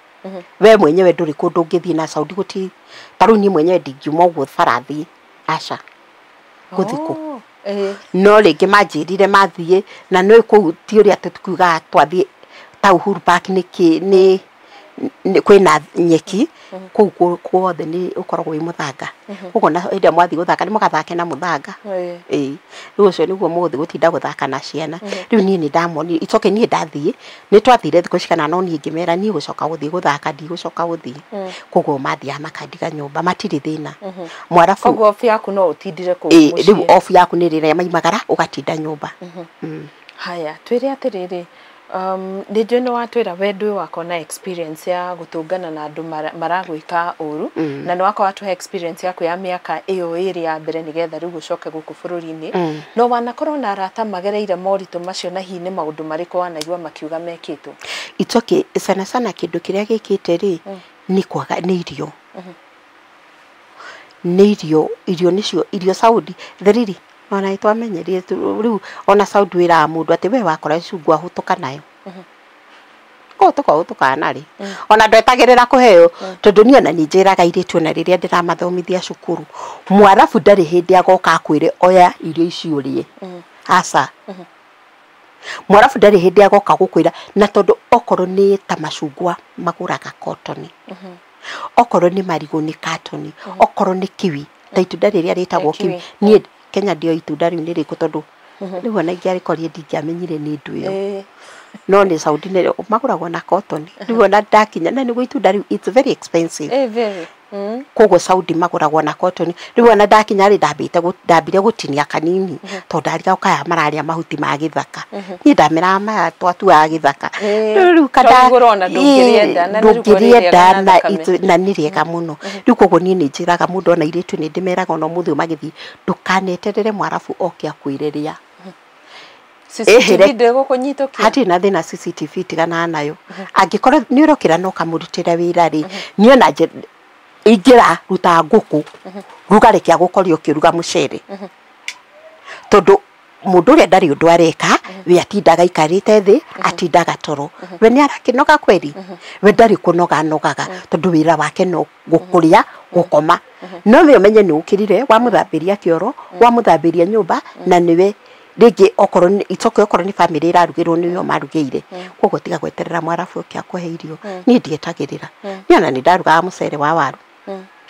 Speaker 2: We mwenyewe ndũrĩ kũndũ ũngĩthiĩ na Saudi, gũtirĩ. Ta rĩu niĩ mwenyewe ndingiuma ũguo bara thiĩ, aca, gũthiĩ kũ?
Speaker 1: Oh.
Speaker 2: No rĩngĩ manjĩrire mathiĩ na nĩ kũu ti ũrĩa tũkugaga twathiĩ ta Uhuru Park nĩ kwĩna nyeki kũu kuothe nĩ ũkoragwo wĩ mũthanga. Koguo na hĩndĩ ĩrĩa mwathiĩ gũthaka nĩ mũgathake na mũthanga. Ĩĩ rĩu ũcio nĩguo mũgũthiĩ gũtinda gũthaka na ciana. Rĩu niĩ nĩ ndamonire icoke niĩ ndathiĩ nĩ twathire thikũ cigana no niĩ ngĩmera niĩ gũcoka gũthiĩ gũthaka ndigũcoka gũthiĩ. Koguo mathiaga makandiga nyũmba matirĩ thĩna. Mwarabu
Speaker 1: koguo off yaku no ũtindire kũu mũciĩ.
Speaker 2: Rĩu off yaku nĩ rĩrĩa maimagara ũgatinda nyũmba.
Speaker 1: Haya twĩre atĩrĩrĩ, nĩ njũĩ nĩ watwĩra we ndwĩ wakwa na experience ya gũtũngana na andũ maragwĩka ũru, na nĩ wakwa watũhe experience yaku ya mĩaka ĩyo ĩrĩ ya mbere nĩgetha rĩu ũcoke gũkũ bũrũri-inĩ. No wanakorwo na arata magereire moritũ macio na hihi nĩ maũndũ marĩkũ wanaigua makiuga mekĩtwo?
Speaker 2: It's okay, sana sana kĩndũ kĩrĩa gĩkĩte rĩ nĩ kwaga nĩ irio. Nĩ irio, irio nĩcio irio Saudi theriri ona twamenyerie rĩu ona Saudi wĩraga mũndũ atĩ we wakora cungwa hũtũka nayo. Kũhũtũka ũhũtũkaga narĩ. Ona ndwetagĩrĩra kũheo tondũ niĩ ona nĩ njĩraga airĩtu ona rĩrĩa ndĩramathomithia cukuru mwarabu ndarĩ hĩndĩ agoka akwĩre oya irio ici ũrĩe. Aca. Mwarabu ndarĩ hĩndĩ agoka gũkwĩra na tondũ okorwo nĩ ta macungwa magũraga kotoni. Okorwo nĩ marigũ nĩ katoni. Okorwo nĩ kiwi ta itunda rĩrĩa rĩtagwo kiwi. Niĩ Kenya ndio itunda rĩu nĩ rĩkũ tondũ rĩu ona ingĩarĩkorire ndingĩamenyire nĩ ndũ ĩyo. No nĩ Saudi nĩ magũragwo na cotton. Rĩu ona ndakinya na nĩguo itunda rĩu it's very expensive.
Speaker 1: Very.
Speaker 2: Koguo Saudi magũragwo na cotton. Rĩu ona ndakinya rĩ ndambire gũtinia kanini tondũ ndarigagwo kaya mararĩa mahuti ma gĩthaka. Niĩ ndameraga maya twatuaga gĩthaka. Rĩu
Speaker 1: kada
Speaker 2: ndũngĩrĩenda na nĩ rĩega mũno. Rĩu koguo niĩ nĩ njĩraga mũndũ ona airĩtu nĩ ndĩmeraga ona ũmũthĩ magĩthiĩ ndũkaneterere mwarabu oke akwĩre rĩa.
Speaker 1: CCTV ndĩgũkũnyitũkia.
Speaker 2: Hatirĩ na thĩna CCTV tigana nayo. Angĩkorwo nĩ ũrokĩra na ũkamũrutĩra wĩra rĩ, niĩ ona ingĩra ruta ngũkũ ruga reke agũkorie ũkĩruga mũcere. Tondũ mũndũ ũrĩa ndarĩ ũndũ areka we atindaga aikarĩte thĩ atindaga toro. We nĩ arakĩnoga kweri? We ndarĩ kũnoga anogaga tondũ wĩra wake no gũkũrĩa gũkoma. No we ũmenye nĩ ũkĩrire wamũthambĩria kĩoro wamũthambĩria nyũmba na nĩwe rĩngĩ okorwo nĩ icoke okorwo nĩ family ĩrarugĩrwo nĩyo marugĩire. Koguo tiga gweterera mwarabu oke akũhe irio. Niĩ ndietagĩrĩra. Niĩ ona nĩ ndarugaga mũcere wa waru.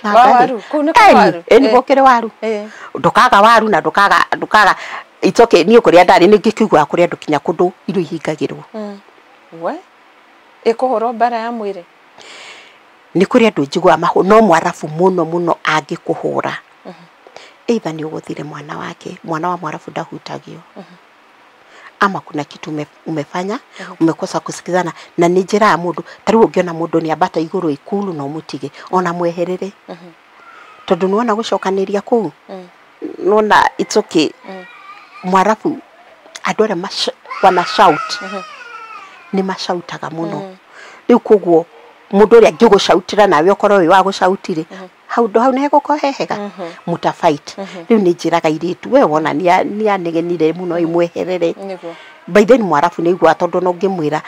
Speaker 1: Wa waru? Kũu nĩ kwa waru?
Speaker 2: Ĩĩ nĩ gũkĩrĩ waru. Ndũkaga waru na ndũkaga it's okay niĩ kũrĩa ndarĩ nĩ ngĩkĩiguaga kũrĩa andũ kinya kũndũ irio ihingagĩrwo.
Speaker 1: We ĩkũhũrwo mbara ya mwĩrĩ?
Speaker 2: Nĩ kũrĩ andũ njiguaga no mwarabu mũno mũno angĩkũhũra. Either nĩ ũgũthire mwana wake, mwana wa mwarabu ndahutagio. Ama kuna kitu umefanya, umekosa kusikizana na nĩ njĩraga mũndũ ta rĩu ũngĩona mũndũ nĩ ambata igũrũ ikulu no mũtige ona mweherere. Tondũ nĩwona gũcokanĩria kũu nĩwona it's okay. Mwarabu andũ arĩa wana shout nĩ mashautaga mũno. Rĩu koguo mũndũ ũrĩa angĩgũcautĩra nawe ũkorwo wĩ wa gũcautire hau ndo hau nĩ hegũkorwo hehega mũta fight. Rĩu nĩ njĩraga airĩtu we wona nĩ anegenire mũno imweherere. By then mwarabu nĩ aiguaga tondũ no ũngĩmwĩra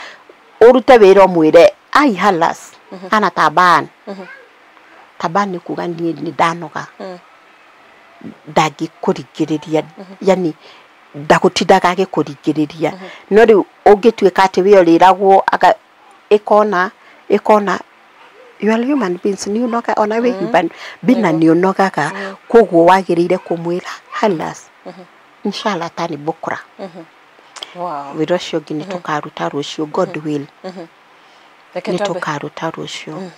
Speaker 2: ũrute wĩra ũmwĩre ai halas ana taban. Taban nĩ kuga niĩ nĩ ndanoga. Ndangĩkũringĩrĩria yani ndagũtindaga agĩkũringĩrĩria. No rĩu ũngĩtuĩka atĩ we ũrĩragwo ĩkona you are human beings ni unoga ona we human bina ni unogaga koguo wagĩrĩire kũmwĩra halas inshallah tani bukra.
Speaker 1: Wow.
Speaker 2: Wĩra ũcio ũngĩ nĩ tũkaruta rũciũ God will. Nĩ tũkaruta rũciũ.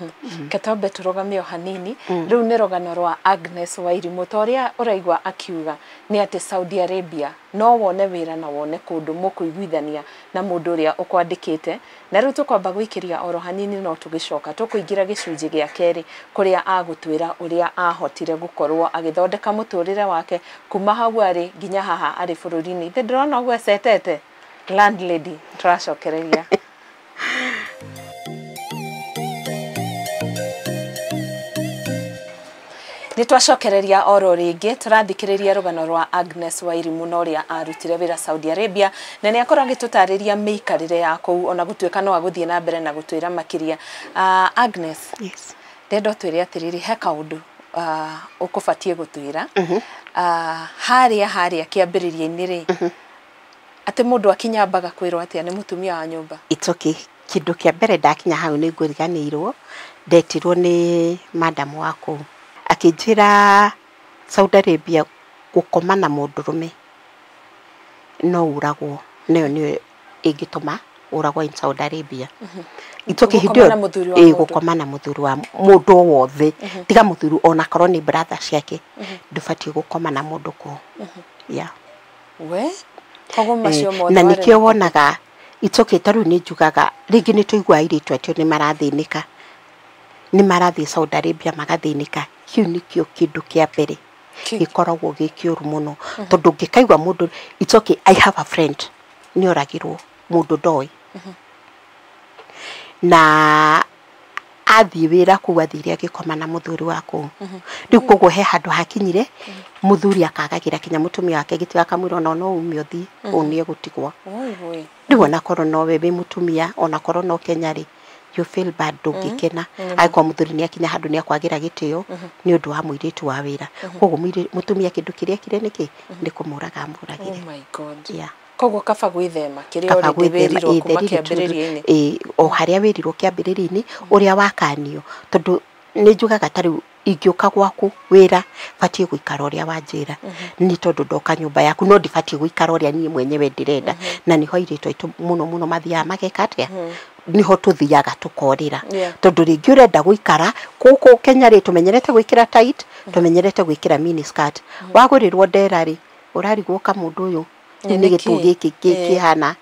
Speaker 1: Ketombe tũrũgamie o hanini. Rĩu nĩ rũgano rwa Agnes Wairimu ta ũrĩa ũraigua akiuga nĩ atĩ Saudi Arabia no wone wĩra na wone kũndũ mũkũiguithania na mũndũ ũrĩa ũkwandĩkĩte. Na rĩu tũkwamba gũikĩria oro hanini no tũgĩcoka tũkũingĩra gĩcunjĩ gĩa kerĩ kũrĩa agũtwĩra ũrĩa ahotire gũkorwo agĩthondeka mũtũrĩre wake kuma hau arĩ nginya haha arĩ bũrũri-inĩ. Ithe ndĩrona ũguo ecetete landlady tũracokereria. Nĩ twacokereria oro rĩngĩ tũrathikĩrĩria rũgano rwa Agnes Wairimu na ũrĩa arutire wĩra Saudi Arabia na nĩ akorwo agĩtũtarĩria mĩikarĩre ya kũu ona gũtuĩka no agũthiĩ na mbere na gũtwĩra makĩria. Agnes,
Speaker 2: yes.
Speaker 1: Ndenda ũtwĩre atĩrĩrĩ, he kaũndũ Ũkũbatiĩ gũtwĩra harĩa kĩambĩrĩria-inĩ rĩ, atĩ mũndũ akinyambaga kwĩrwo atĩa nĩ mũtumia wa nyũmba?
Speaker 2: It's okay. Kĩndũ kĩa mbere ndakinya hau nĩ ngũriganĩirwo, ndetirwo nĩ madam wa kũu akĩnjĩra Saudi Arabia gũkoma na mũndũrũme no ũragwo, nayo nĩyo ĩngĩtũma ũragwo in Saudi Arabia. It's okay, hĩndĩ
Speaker 1: Gũkoma na mũthuri wa
Speaker 2: ĩyo
Speaker 1: mũndũ.
Speaker 2: Gũkoma na mũthuri wa mũndũ o wothe, tiga mũthuri ona korwo nĩ brother ciake, ndũbatiĩ gũkoma na mũndũ kũu, yeah.
Speaker 1: We koguo macio mothe
Speaker 2: na
Speaker 1: warĩ
Speaker 2: nĩkĩo wonaga, it's okay, ta rĩu nĩ njugaga rĩngĩ nĩ tũiguaga airĩtu atio nĩ marathĩnĩka, nĩ marathiĩ Saudi Arabia magathĩnĩka. Kĩu nĩkĩo kĩndũ kĩa mbere gĩkoragwo gĩ kĩũru mũno, tondũ ũngĩkaigua mũndũ, it's okay, I have a friend nĩ oragirwo mũndũ ndoĩ, na athiĩ wĩra kũu athire agĩkoma na mũthuri wa kũu. Rĩu koguo he handũ hakinyire mũthuri akagagĩra kinya mũtumia wake gĩtĩo, akamwĩra ona no ume ũthiĩ, ũũ nĩ egũtigwo.
Speaker 1: Oi, oi.
Speaker 2: Rĩu onakorwo nowe wĩ mũtumia, onakorwo no Kenya rĩ, you feel bad, ndũngĩkena angĩkorwo mũthuri nĩ akinya handũ nĩ akwagĩra gĩtĩo nĩ ũndũ wa mũirĩtu wa wĩra. Koguo mũtumia kĩndũ kĩrĩa ekire nĩkĩ nĩ kũmũraga amũragire.
Speaker 1: Oh my God.
Speaker 2: Yeah.
Speaker 1: Koguo kaba gwĩthema kĩrĩa
Speaker 2: Kaba
Speaker 1: already
Speaker 2: gwĩthema,
Speaker 1: wĩrirwo
Speaker 2: ĩ,
Speaker 1: kuma
Speaker 2: the really truth,
Speaker 1: kĩambĩrĩria-inĩ.
Speaker 2: Ĩ, o harĩa wĩrirwo kĩambĩrĩria-inĩ ũrĩa wakanio, tondũ nĩ njugaga ta rĩu ingĩũka gwaku wĩra batiĩ gũikara ũrĩa wanjĩra, nĩ tondũ ndoka nyũmba yaku, no ndibatiĩ gũikara ũrĩa niĩ mwenyewe ndĩrenda. Na nĩho airĩtu aitũ mũno mũno mathiaga mageka atĩa, nĩho tũthiaga tũkorĩra, tondũ rĩngĩ ũrenda gũikara gũkũ Kenya rĩ, tũmenyerete gwĩkĩra tight, tũmenyerete gwĩkĩra mini skirt, wagũrĩrwo ndera rĩ, ũrarigwo ka mũndũ ũyũ
Speaker 1: Nĩ
Speaker 2: nĩ gĩtũ
Speaker 1: nĩkĩ?
Speaker 2: gĩkĩ kĩhana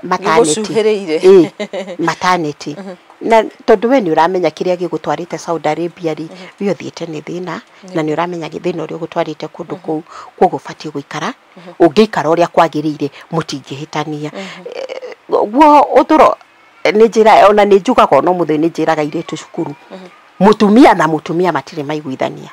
Speaker 2: maternity.
Speaker 1: Gĩgũcuhĩrĩire.
Speaker 2: Ĩ, maternity, na tondũ we nĩ ũramenya kĩrĩa gĩgũtwarĩte Saudi Arabia rĩ, we ũthiĩte nĩ thĩna, na nĩ ũramenya thĩna ũrĩa ũgũtwarĩte kũndũ kũu, koguo ũbatiĩ gũikara, ũngĩikara ũrĩa kwagĩrĩire mũtingĩhĩtania. Guo ũtũro nĩ njĩra ona nĩ njugaga ona ũmũthĩ nĩ njĩraga airĩtu cukuru, mũtumia na mũtumia matirĩ maiguithania.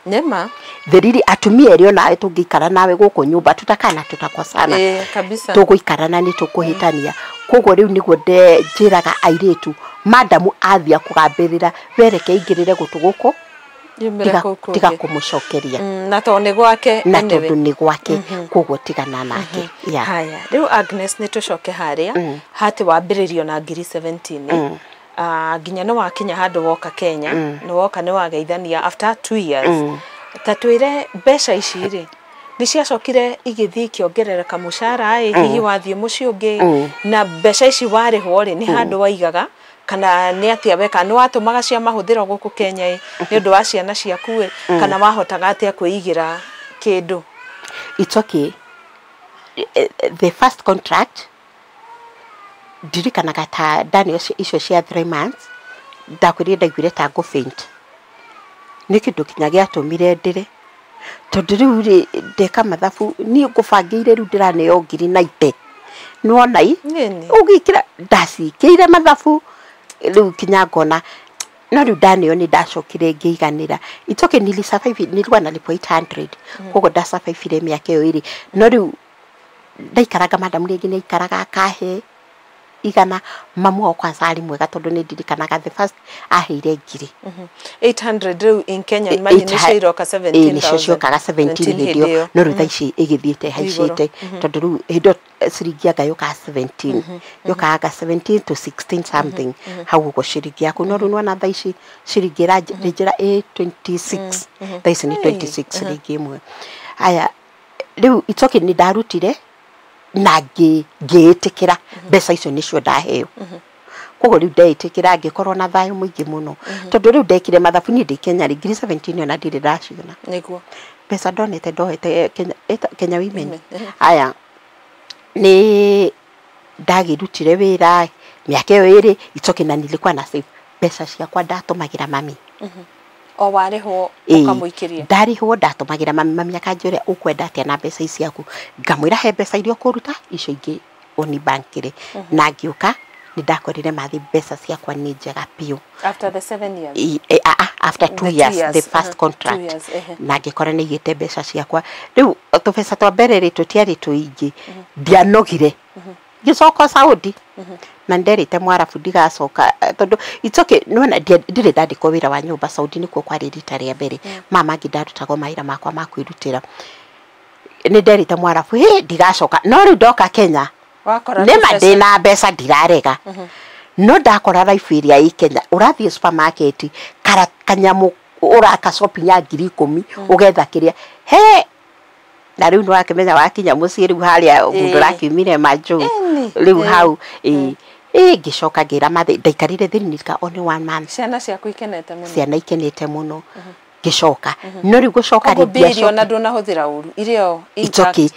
Speaker 1: Nĩma.
Speaker 2: Theriri atumia erĩ onawe tũngĩikara nawe gũkũ nyũmba tutakana tutakosana.
Speaker 1: Ĩ, kabisa.
Speaker 2: Tũgũikarana nĩ tũkũhĩtania. Koguo rĩu nĩguo njĩraga airĩtu, madamu athiĩ akũgambĩrĩra, wereke aingĩrĩre gũtũ gũkũ,
Speaker 1: Yumĩre
Speaker 2: tiga,
Speaker 1: kũu kũngĩ.
Speaker 2: Tiga kũmũcokeria.
Speaker 1: Na tondũ nĩ gwake
Speaker 2: Na
Speaker 1: anyway.
Speaker 2: tondũ nĩ gwake, koguo tigana nake, yeah.
Speaker 1: Haya, rĩu Agnes, nĩ tũcoke harĩa hatĩ wambĩrĩrio na ngiri 17. Ah, nginya nĩ wakinya handũ woka Kenya, nĩ woka nĩ wageithania after 2 years. Ta twĩre, mbeca ici rĩ, nĩ ciacokire igĩthiĩ ikĩongerereka mũcara ĩ, hihi wathiĩ mũciĩ ũngĩ, na mbeca ici warĩhwo rĩ, nĩ handũ waigaga kana nĩ atĩa weka? Nĩ watũmaga cia mahũthĩro gũkũ Kenya ĩ, nĩ ũndũ wa ciana ciaku ĩ, kana wahotaga atĩa kwĩigĩra kĩndũ?
Speaker 2: It's okay. The first contract ndirikanaga ta ndani icio cia 3 months ndakwĩrire ndaiguire ta ngũ faint, nĩ kĩndũ kinya gĩatũmire ndĩre, tondũ rĩu rĩ ndeka mathabu niĩ ngũbangĩire rĩu ndĩraneo ngiri naite nĩwona i
Speaker 1: Nini?
Speaker 2: Ũgĩkĩra ndacikĩire mathabu rĩu kinya ngona no rĩu ndaneo nĩ ndacokire ngĩiganĩra. It's okay, nilisurvive, nilikuwa nalipwa 800, koguo ndasurvivire mĩaka ĩyo ĩrĩ. No rĩu ndaikaranga, madamu rĩngĩ nĩ aikaraga akahe igana. Mamu wao kwanza arĩ mwega, tondũ nĩ ndirikanaga the first aheire ngiri
Speaker 1: 800 rĩu in Kenyan money nĩcio iroka
Speaker 2: ĩ, nĩcio
Speaker 1: 17,000.
Speaker 2: ciokaga 17 hĩndĩ ĩyo, no rĩu thaa ici ĩgĩthiĩte haicĩte, tondũ rĩu hĩndĩ ĩyo ciringi anga yũkaga 17, yũkaga anga 17 to 16 something hau ũguo ciringi yaku. No rĩu nĩwona thaa ici ciringi ĩranjĩra ĩ 26, thaa ici nĩ 26 ciringi ĩmwe. Aya, rĩu it's okay, nĩ ndarutire na ngĩĩtĩkĩra mbeca icio nĩcio ndaheo. Koguo rĩu ndeĩtĩkĩra, ngĩkorwo na thayũ mũingĩ mũno, tondũ rĩu ndekire mathabu niĩ ndĩ Kenya rĩ, ngiri 17 ona ndirĩ ndaciona. Mbeca ndonete ndoete Kenya, Kenya Women. Aya, nĩ ndagĩrutire wĩra mĩaka ĩyo ĩrĩ, it's okay, na nilikuwa na save mbeca ciakwa, ndatũmagĩra mami.
Speaker 1: O warĩhwo
Speaker 2: Ĩĩ,
Speaker 1: ũkamũikĩria?
Speaker 2: Ndarĩhwo ndatũmagĩra mami. Mami akanjĩra, ũkwenda atĩa na mbeca ici ciaku? Ngamwĩra he mbeca iria ũkũruta, icio ingĩ ũnibankĩre. Na ngĩũka nĩ ndakorire mathi mbeca ciakwa nĩ njega biũ.
Speaker 1: After the 7 years?
Speaker 2: After two
Speaker 1: The two
Speaker 2: years,
Speaker 1: years,
Speaker 2: the first contract.
Speaker 1: 2 years, ehe.
Speaker 2: Na ngĩkora nĩ igĩte mbeca ciakwa. Rĩu tũbeca twa mbere rĩ, tũtiarĩ tũingĩ, ndianogire. Ngĩcoka Saudi na nderĩte Mwarabu ndigacoka, tondũ it's okay, nĩwona ndirĩ ndandĩkwo wĩra wa nyũmba Saudi, nĩkuo kwarĩ rita rĩa mbere. Mama mangĩ ndarutagwo mawĩra makwa ma kwĩrutĩra. Nĩ nderĩte Mwarabu hĩ ndigacoka, no rĩu ndoka Kenya
Speaker 1: wakora
Speaker 2: nĩma
Speaker 1: tũbeca.
Speaker 2: Ndĩna mbeca ndirarega, no ndakora life ĩrĩa ĩ Kenya, ũrathiĩ supermarket kara kanyamũ ũraka shopping ya 10,000 ũgetha kĩrĩa he, na rĩu nĩwakĩmenya wakinya mũciĩ rĩu harĩa mũndũ ũrakiumire majũ.
Speaker 1: Ĩni,
Speaker 2: Rĩu hau ĩ ĩ ngĩcoka ngĩra mathĩ ndaikarire thĩinĩ only one month.
Speaker 1: Ciana ciaku ikenete mũno.
Speaker 2: Ciana ikenete mũno. Ngĩcoka, no rĩu gũcoka
Speaker 1: koguo
Speaker 2: rĩ
Speaker 1: mbia iria ona
Speaker 2: ndiacoka.
Speaker 1: ndũnahũthĩra ũru irio.
Speaker 2: It's okay,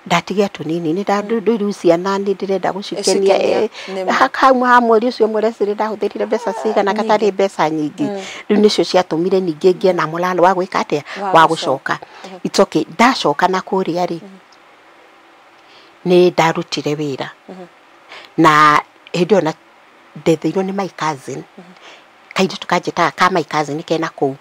Speaker 2: ndatigia tũnini nĩ rĩu ciana nĩ ndĩrenda gũcikenia.
Speaker 1: Ĩcikenia, nĩ ma.
Speaker 2: Hau ha mweri ũcio mũrecirĩ ndahũthĩrire mbeca cigana katarĩ mbeca nyingĩ. Rĩu nĩcio ciatũmire ningĩ ngĩe na mũlalo wa gwĩka atĩa,
Speaker 1: wa
Speaker 2: wa
Speaker 1: gũcoka.
Speaker 2: Gũcoka. It's okay, ndacoka na kũrĩa rĩ nĩ ndarutire wĩra na hĩndĩ ĩyo na ndetheirwo nĩ my cousin, kairĩtu kanjĩtaga ka my cousin kena kũu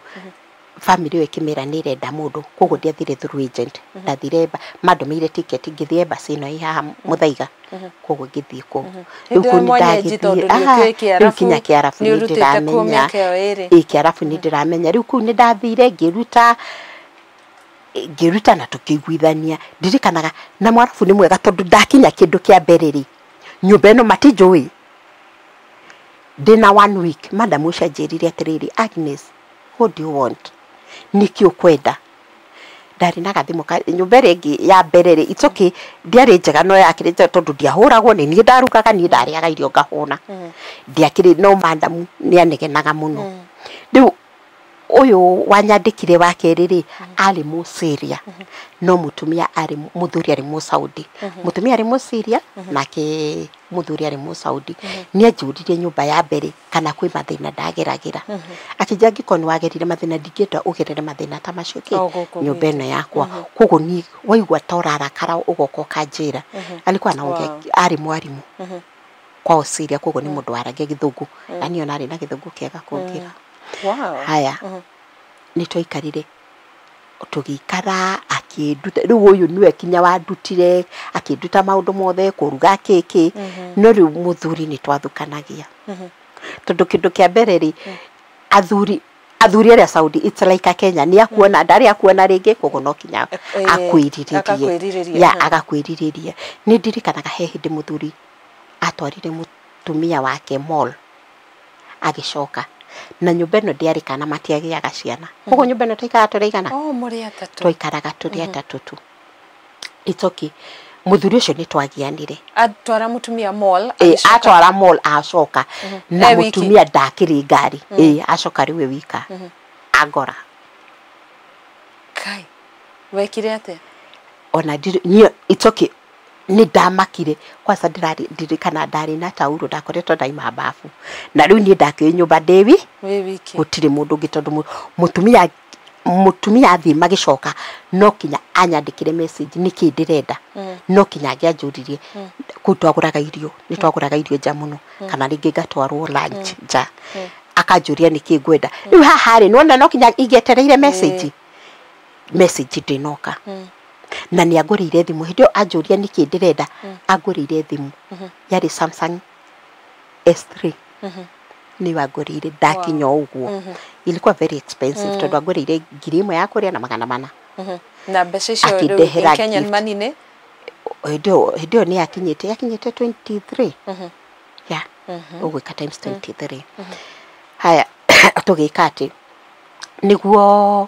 Speaker 2: family ĩyo ĩkĩmĩra nĩ ĩrenda mũndũ, koguo ndiathire through agent, ndathire mandũmĩire ticket ngĩthiĩ embassy ĩno ĩ haha Mũthaiga, koguo ngĩthiĩ kũu.
Speaker 1: Hĩndĩ ĩyo mwenyeji tondũ nĩ ũkĩũĩ
Speaker 2: rĩu
Speaker 1: Kĩarabu,
Speaker 2: kinya Kĩarabu
Speaker 1: nĩ
Speaker 2: nĩ
Speaker 1: ũrutĩte kuo
Speaker 2: ndĩramenya.
Speaker 1: Mĩaka ĩyo ĩrĩ.
Speaker 2: Ĩ Kĩarabu nĩ ndĩramenya. Rĩu kũu nĩ ndathire ngĩruta ngĩruta na tũkĩiguithania. Ndirikanaga na Mwarabu nĩ mwega tondũ ndakinya kĩndũ kĩa mbere rĩ nyũmba ĩno matinjũĩ ndĩna one week, madam ũcio anjĩrire atĩrĩrĩ, "Agnes, what do you want? Nĩkĩ ũkwenda?" Ndarĩ na gathimũ ka nyũmba ĩrĩa ĩngĩ ya mbere rĩ, it's okay, ndiarĩ njega no yakĩrĩ njega tondũ ndiahũragwo, nĩ niĩ ndarugaga, niĩ ndarĩaga irio ngahũna, ndiakĩrĩ no madamu nĩ anegenaga mũno. Rĩu ũyũ wanyandĩkire wa kerĩ rĩ arĩ Mũsyria, no mũtumia arĩ mũthuri arĩ Mũsaudi, mũtumia arĩ Mũsyria nake mũthuri arĩ Mũsaudi. Nĩ anjũririe nyũmba ya mbere kana kwĩ mathĩna ndageragĩra, akĩnjĩra angĩkorwo nĩ wagerire mathĩna ndingĩenda ũgerere mathĩna ta macio kĩ
Speaker 1: O gũkũ
Speaker 2: nyũmba
Speaker 1: gwitũ.
Speaker 2: Ĩno yakwa. Koguo niĩ waigua ta ũrarakara ũgoka ũkanjĩra. Alikuwa anaongea arĩ mwarimũ kwao Syria, koguo nĩ mũndũ waragia gĩthũngũ na niĩ ona arĩ na gĩthũngũ kĩega kũngĩra. Haya, nĩ twaikarire tũgĩikara akĩnduta. Rĩu ũyũ nĩwe kinya wandutire, akĩnduta maũndũ mothe, kũruga kĩkĩ, no rĩu mũthuri nĩ twathukanagia tondũ kĩndũ kĩa mbere rĩ athuri arĩa Saudi, it's like a Kenya, nĩ akuona ndarĩ akuona rĩngĩ, koguo no kinya akwĩrirĩrie.
Speaker 1: Akakwĩrirĩria,
Speaker 2: ya agakwĩrirĩria. Nĩ ndirikanaga he hĩndĩ mũthuri atwarire mũtumia wake mall agĩcoka na nyũmba ĩno ndĩarĩ kana matiagĩaga ciana, koguo nyũmba ĩno twaikaraga tũrĩ aigana?
Speaker 1: Oh, mũrĩ atatũ.
Speaker 2: Twaikaraga tũrĩ atatũ tu. It's okay, mũthuri ũcio nĩ twagianire.
Speaker 1: Atwara mũtumia mall,
Speaker 2: Ĩ,
Speaker 1: agĩcoka.
Speaker 2: Atwara mall acoka na
Speaker 1: E wiki?
Speaker 2: Mũtumia ndakĩrĩ ngari ĩ acoka rĩu e wika angora.
Speaker 1: Kai wekire atĩa?
Speaker 2: Ona ndirĩ niĩ, it's okay, nĩ ndamakire kwanza. Ndĩrarĩ ndirikana ndarĩ na tauro, ndakoretwo ndaima bafu na rĩu niĩ ndakĩũĩ nyũmba ndĩwi
Speaker 1: wĩ wiki.
Speaker 2: Gũtirĩ mũndũ ũngĩ tondũ mũtumia athiĩ magĩcoka no kinya anyandĩkĩre message nĩkĩ ndĩrenda, no kinya angĩanjũririe. Kũu twagũraga irio, nĩ twagũraga irio nja mũno kana rĩngĩ ngatwarwo lunch nja, akanjũria nĩkĩ ngwenda. Rĩu haha rĩ nĩwona no kinya ingĩetereire message, message ndĩnoka na nĩ angũrĩire thimũ. Hĩndĩ ĩyo anjũria nĩkĩ ndĩrenda, angũrĩire thimũ yarĩ Samsung S3, nĩyo angũrĩire ndakinya o ũguo. Ilikuwa very expensive tondũ angũrĩire 1,000 ya kũrĩa na 400.
Speaker 1: Na mbeca icio rĩu
Speaker 2: Akĩndehera
Speaker 1: in Kenyan
Speaker 2: gift.
Speaker 1: money nĩ?
Speaker 2: Hĩndĩ ĩyo nĩ yakinyĩte 23 ya ũgwĩka times 23. Haya, tũgĩka atĩ nĩguo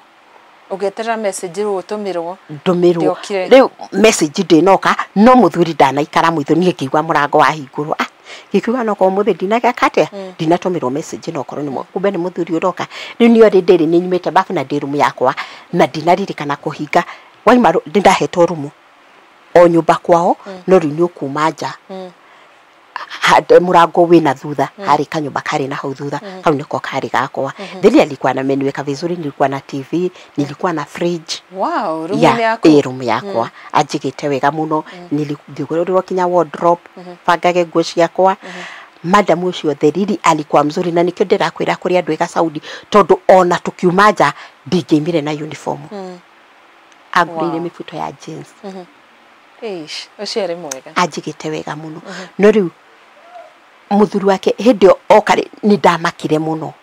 Speaker 1: ũgĩeterera message rĩu ũtũmĩrwo.
Speaker 2: Ndũmĩrwo.
Speaker 1: Ndĩokire.
Speaker 2: Rĩu message ndĩnoka no mũthuri ndanaikara mũitho. Niĩ ngĩigua mũrango wahingũrwo, ah, ngĩkiuga no korwo mũthĩ ndinageka atĩa, ndinatũmĩrwo message, no korwo nĩ kumbe nĩ mũthuri ũroka. Rĩu niĩ already ndĩrĩ nĩ nyumĩte bafu na ndĩ rumu yakwa na ndinaririkana kũhinga waima nĩ ndahetwo rumu o nyũmba kwao, no rĩu nĩ ũkuma nja mũrango wĩna thutha, harĩ kanyũmba karĩ na hau thutha, kau nĩko karĩ gakwa. Thĩinĩ alikuwa ameniweka vizuri, nilikuwa na TV, nilikuwa na fridge.
Speaker 1: Wow, rumu
Speaker 2: Ya
Speaker 1: nĩ yaku.
Speaker 2: Ĩ rumu yakwa anjigĩte wega mũno, nilithũrĩrwo kinya wardrobe bangage nguo ciakwa. Madam ũcio theriri alikuwa mzuri na nikĩo ndĩrakwĩra kũrĩ andũ ega Saudi tondũ ona tũkiuma nja ndingĩimire na uniform, angũrĩire mĩbuto ya jeans.
Speaker 1: Eish, ũcio arĩ mwega.
Speaker 2: Anjigĩte wega mũno. No rĩu mũthuri wake hĩndĩ ĩyo oka rĩ, nĩ ndamakire mũno.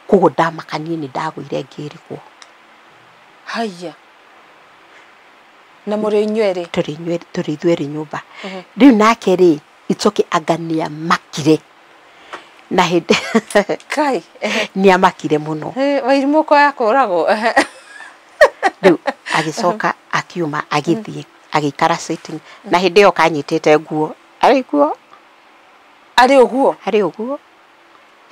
Speaker 2: Koguo ndamaka niĩ nĩ ndagũire ngĩrigwo.
Speaker 1: Haya. Na mũrĩ inyuerĩ?
Speaker 2: Tũrĩ ithuerĩ nyũmba. Rĩu nake rĩ, it's okay, anga nĩamakire. Na hĩndĩ
Speaker 1: Kai.
Speaker 2: nĩamakire mũno.
Speaker 1: Wairimũ koya kũragwo.
Speaker 2: Rĩu agĩcoka akiuma agĩthiĩ agĩikara sitting na hĩndĩ ĩyo kanyitĩte nguo arĩ kuo.
Speaker 1: Arĩ ũguo?
Speaker 2: Arĩ ũguo.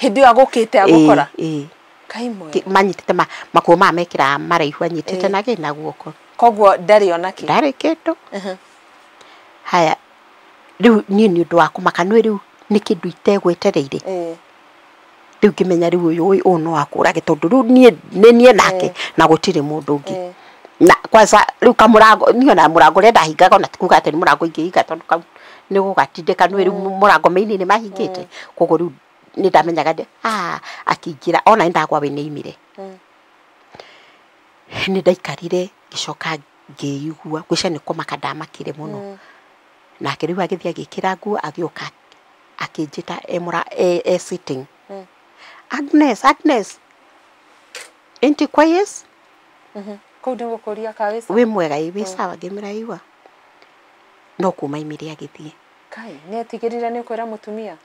Speaker 1: Hĩndĩ ĩyo agũkĩte agũkora?
Speaker 2: Ĩĩ.
Speaker 1: Kai mwega.
Speaker 2: Manyitĩte makuo maya mekĩraga maraihu anyitĩte na gĩ na guoko.
Speaker 1: Koguo ndarĩ ona kĩ?
Speaker 2: Ndarĩ kĩndũ. Haya, rĩu niĩ nĩ ũndũ wa kũmaka nĩ rĩu nĩ kĩndũ itegwetereire. Rĩu ngĩmenya rĩu ũyũ ũyũ no akũrage tondũ rĩu niĩ nĩ niĩ nake na gũtirĩ mũndũ ũngĩ. Na kwanza rĩu kamũrango niĩ ona mũrango ũrĩa ndahingaga ona ti kuga atĩ nĩ mũrango ingĩhinga tondũ kau nĩ gũgatindĩka nĩ rĩu mũrango main nĩ mahingĩte. Koguo rĩu nĩ ndamenyaga akĩingĩra ona nĩ ndagwa we nĩ aimire. Nĩ ndaikarire ngĩcoka ngĩigua ngwĩciria nĩ kũmaka ndamakire mũno. Nake rĩu agĩthiĩ agĩkĩra nguo agĩũka akĩnjĩta e sitting. Agnes, Agnes. Inti kwayes?
Speaker 1: Kũu nĩ gũkũria ka wĩ sawa?
Speaker 2: Wĩ mwega ĩ, wĩ sawa ngĩmwĩra igua. No kuma aimire agĩthiĩ.
Speaker 1: Kai, nĩ etigĩrire nĩ ũkwĩra mũtumia?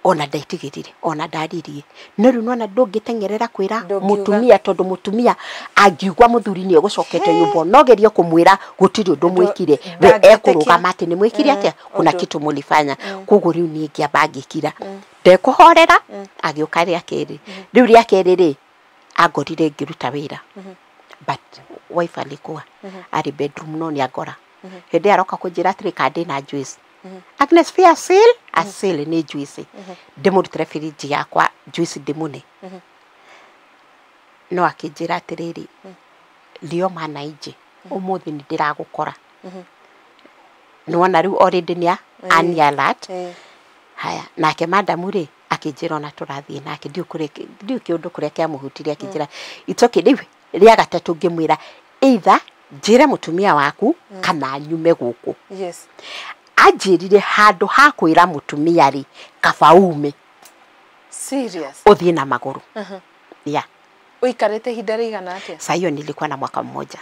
Speaker 2: Ona ndaitigĩrire, ona ndaririe. No rĩu nĩwona ndũngĩteng'erera kwĩra mũtumia tondũ mũtumia angiugua mũthuri nĩ egũcokete nyũmba no gerie kũmwĩra gũtirĩ ũndũ mwĩkire. We ekũrũgama atĩ nĩ mwĩkire atĩa? Kuna kitu mũlifanya. Koguo rĩu niĩ ngĩamba ngĩkira. Ndekũhorera agĩũka rĩa kerĩ. Rĩu rĩa kerĩ rĩ angorire ngĩruta wĩra. But wife alikuwa arĩ bedroom no nĩ angora. Hĩndĩ ĩyo aroka kũnjĩra atĩrĩ ka ndĩna juice. Agnes fi asil, asil nĩ juice. Ndĩmũrutĩre firiji yakwa juice ndĩmũne. No akĩnjĩra atĩrĩrĩ, Lioma na inje ũmũthĩ nĩ ndĩragũkora. Nĩwona rĩu already nĩ ani alert. Haya, nake madamu rĩ akĩnjĩra ona tũrathiĩ nake ndiũ kĩũndũ kũrĩa kĩamũhutirie akĩnjĩra it's okay. Rĩu rĩa gatatũ ngĩmwĩra either njĩre mũtumia waku kana nyume gũkũ.
Speaker 1: Yes.
Speaker 2: Anjĩrire handũ ha kwĩra mũtumia rĩ kaba ume.
Speaker 1: Serious.
Speaker 2: Ũthiĩ na magũrũ. Yeah.
Speaker 1: Ũikarĩte ihinda rĩigana atĩa?
Speaker 2: Saa hiyo nilikuwa na mwaka mmoja.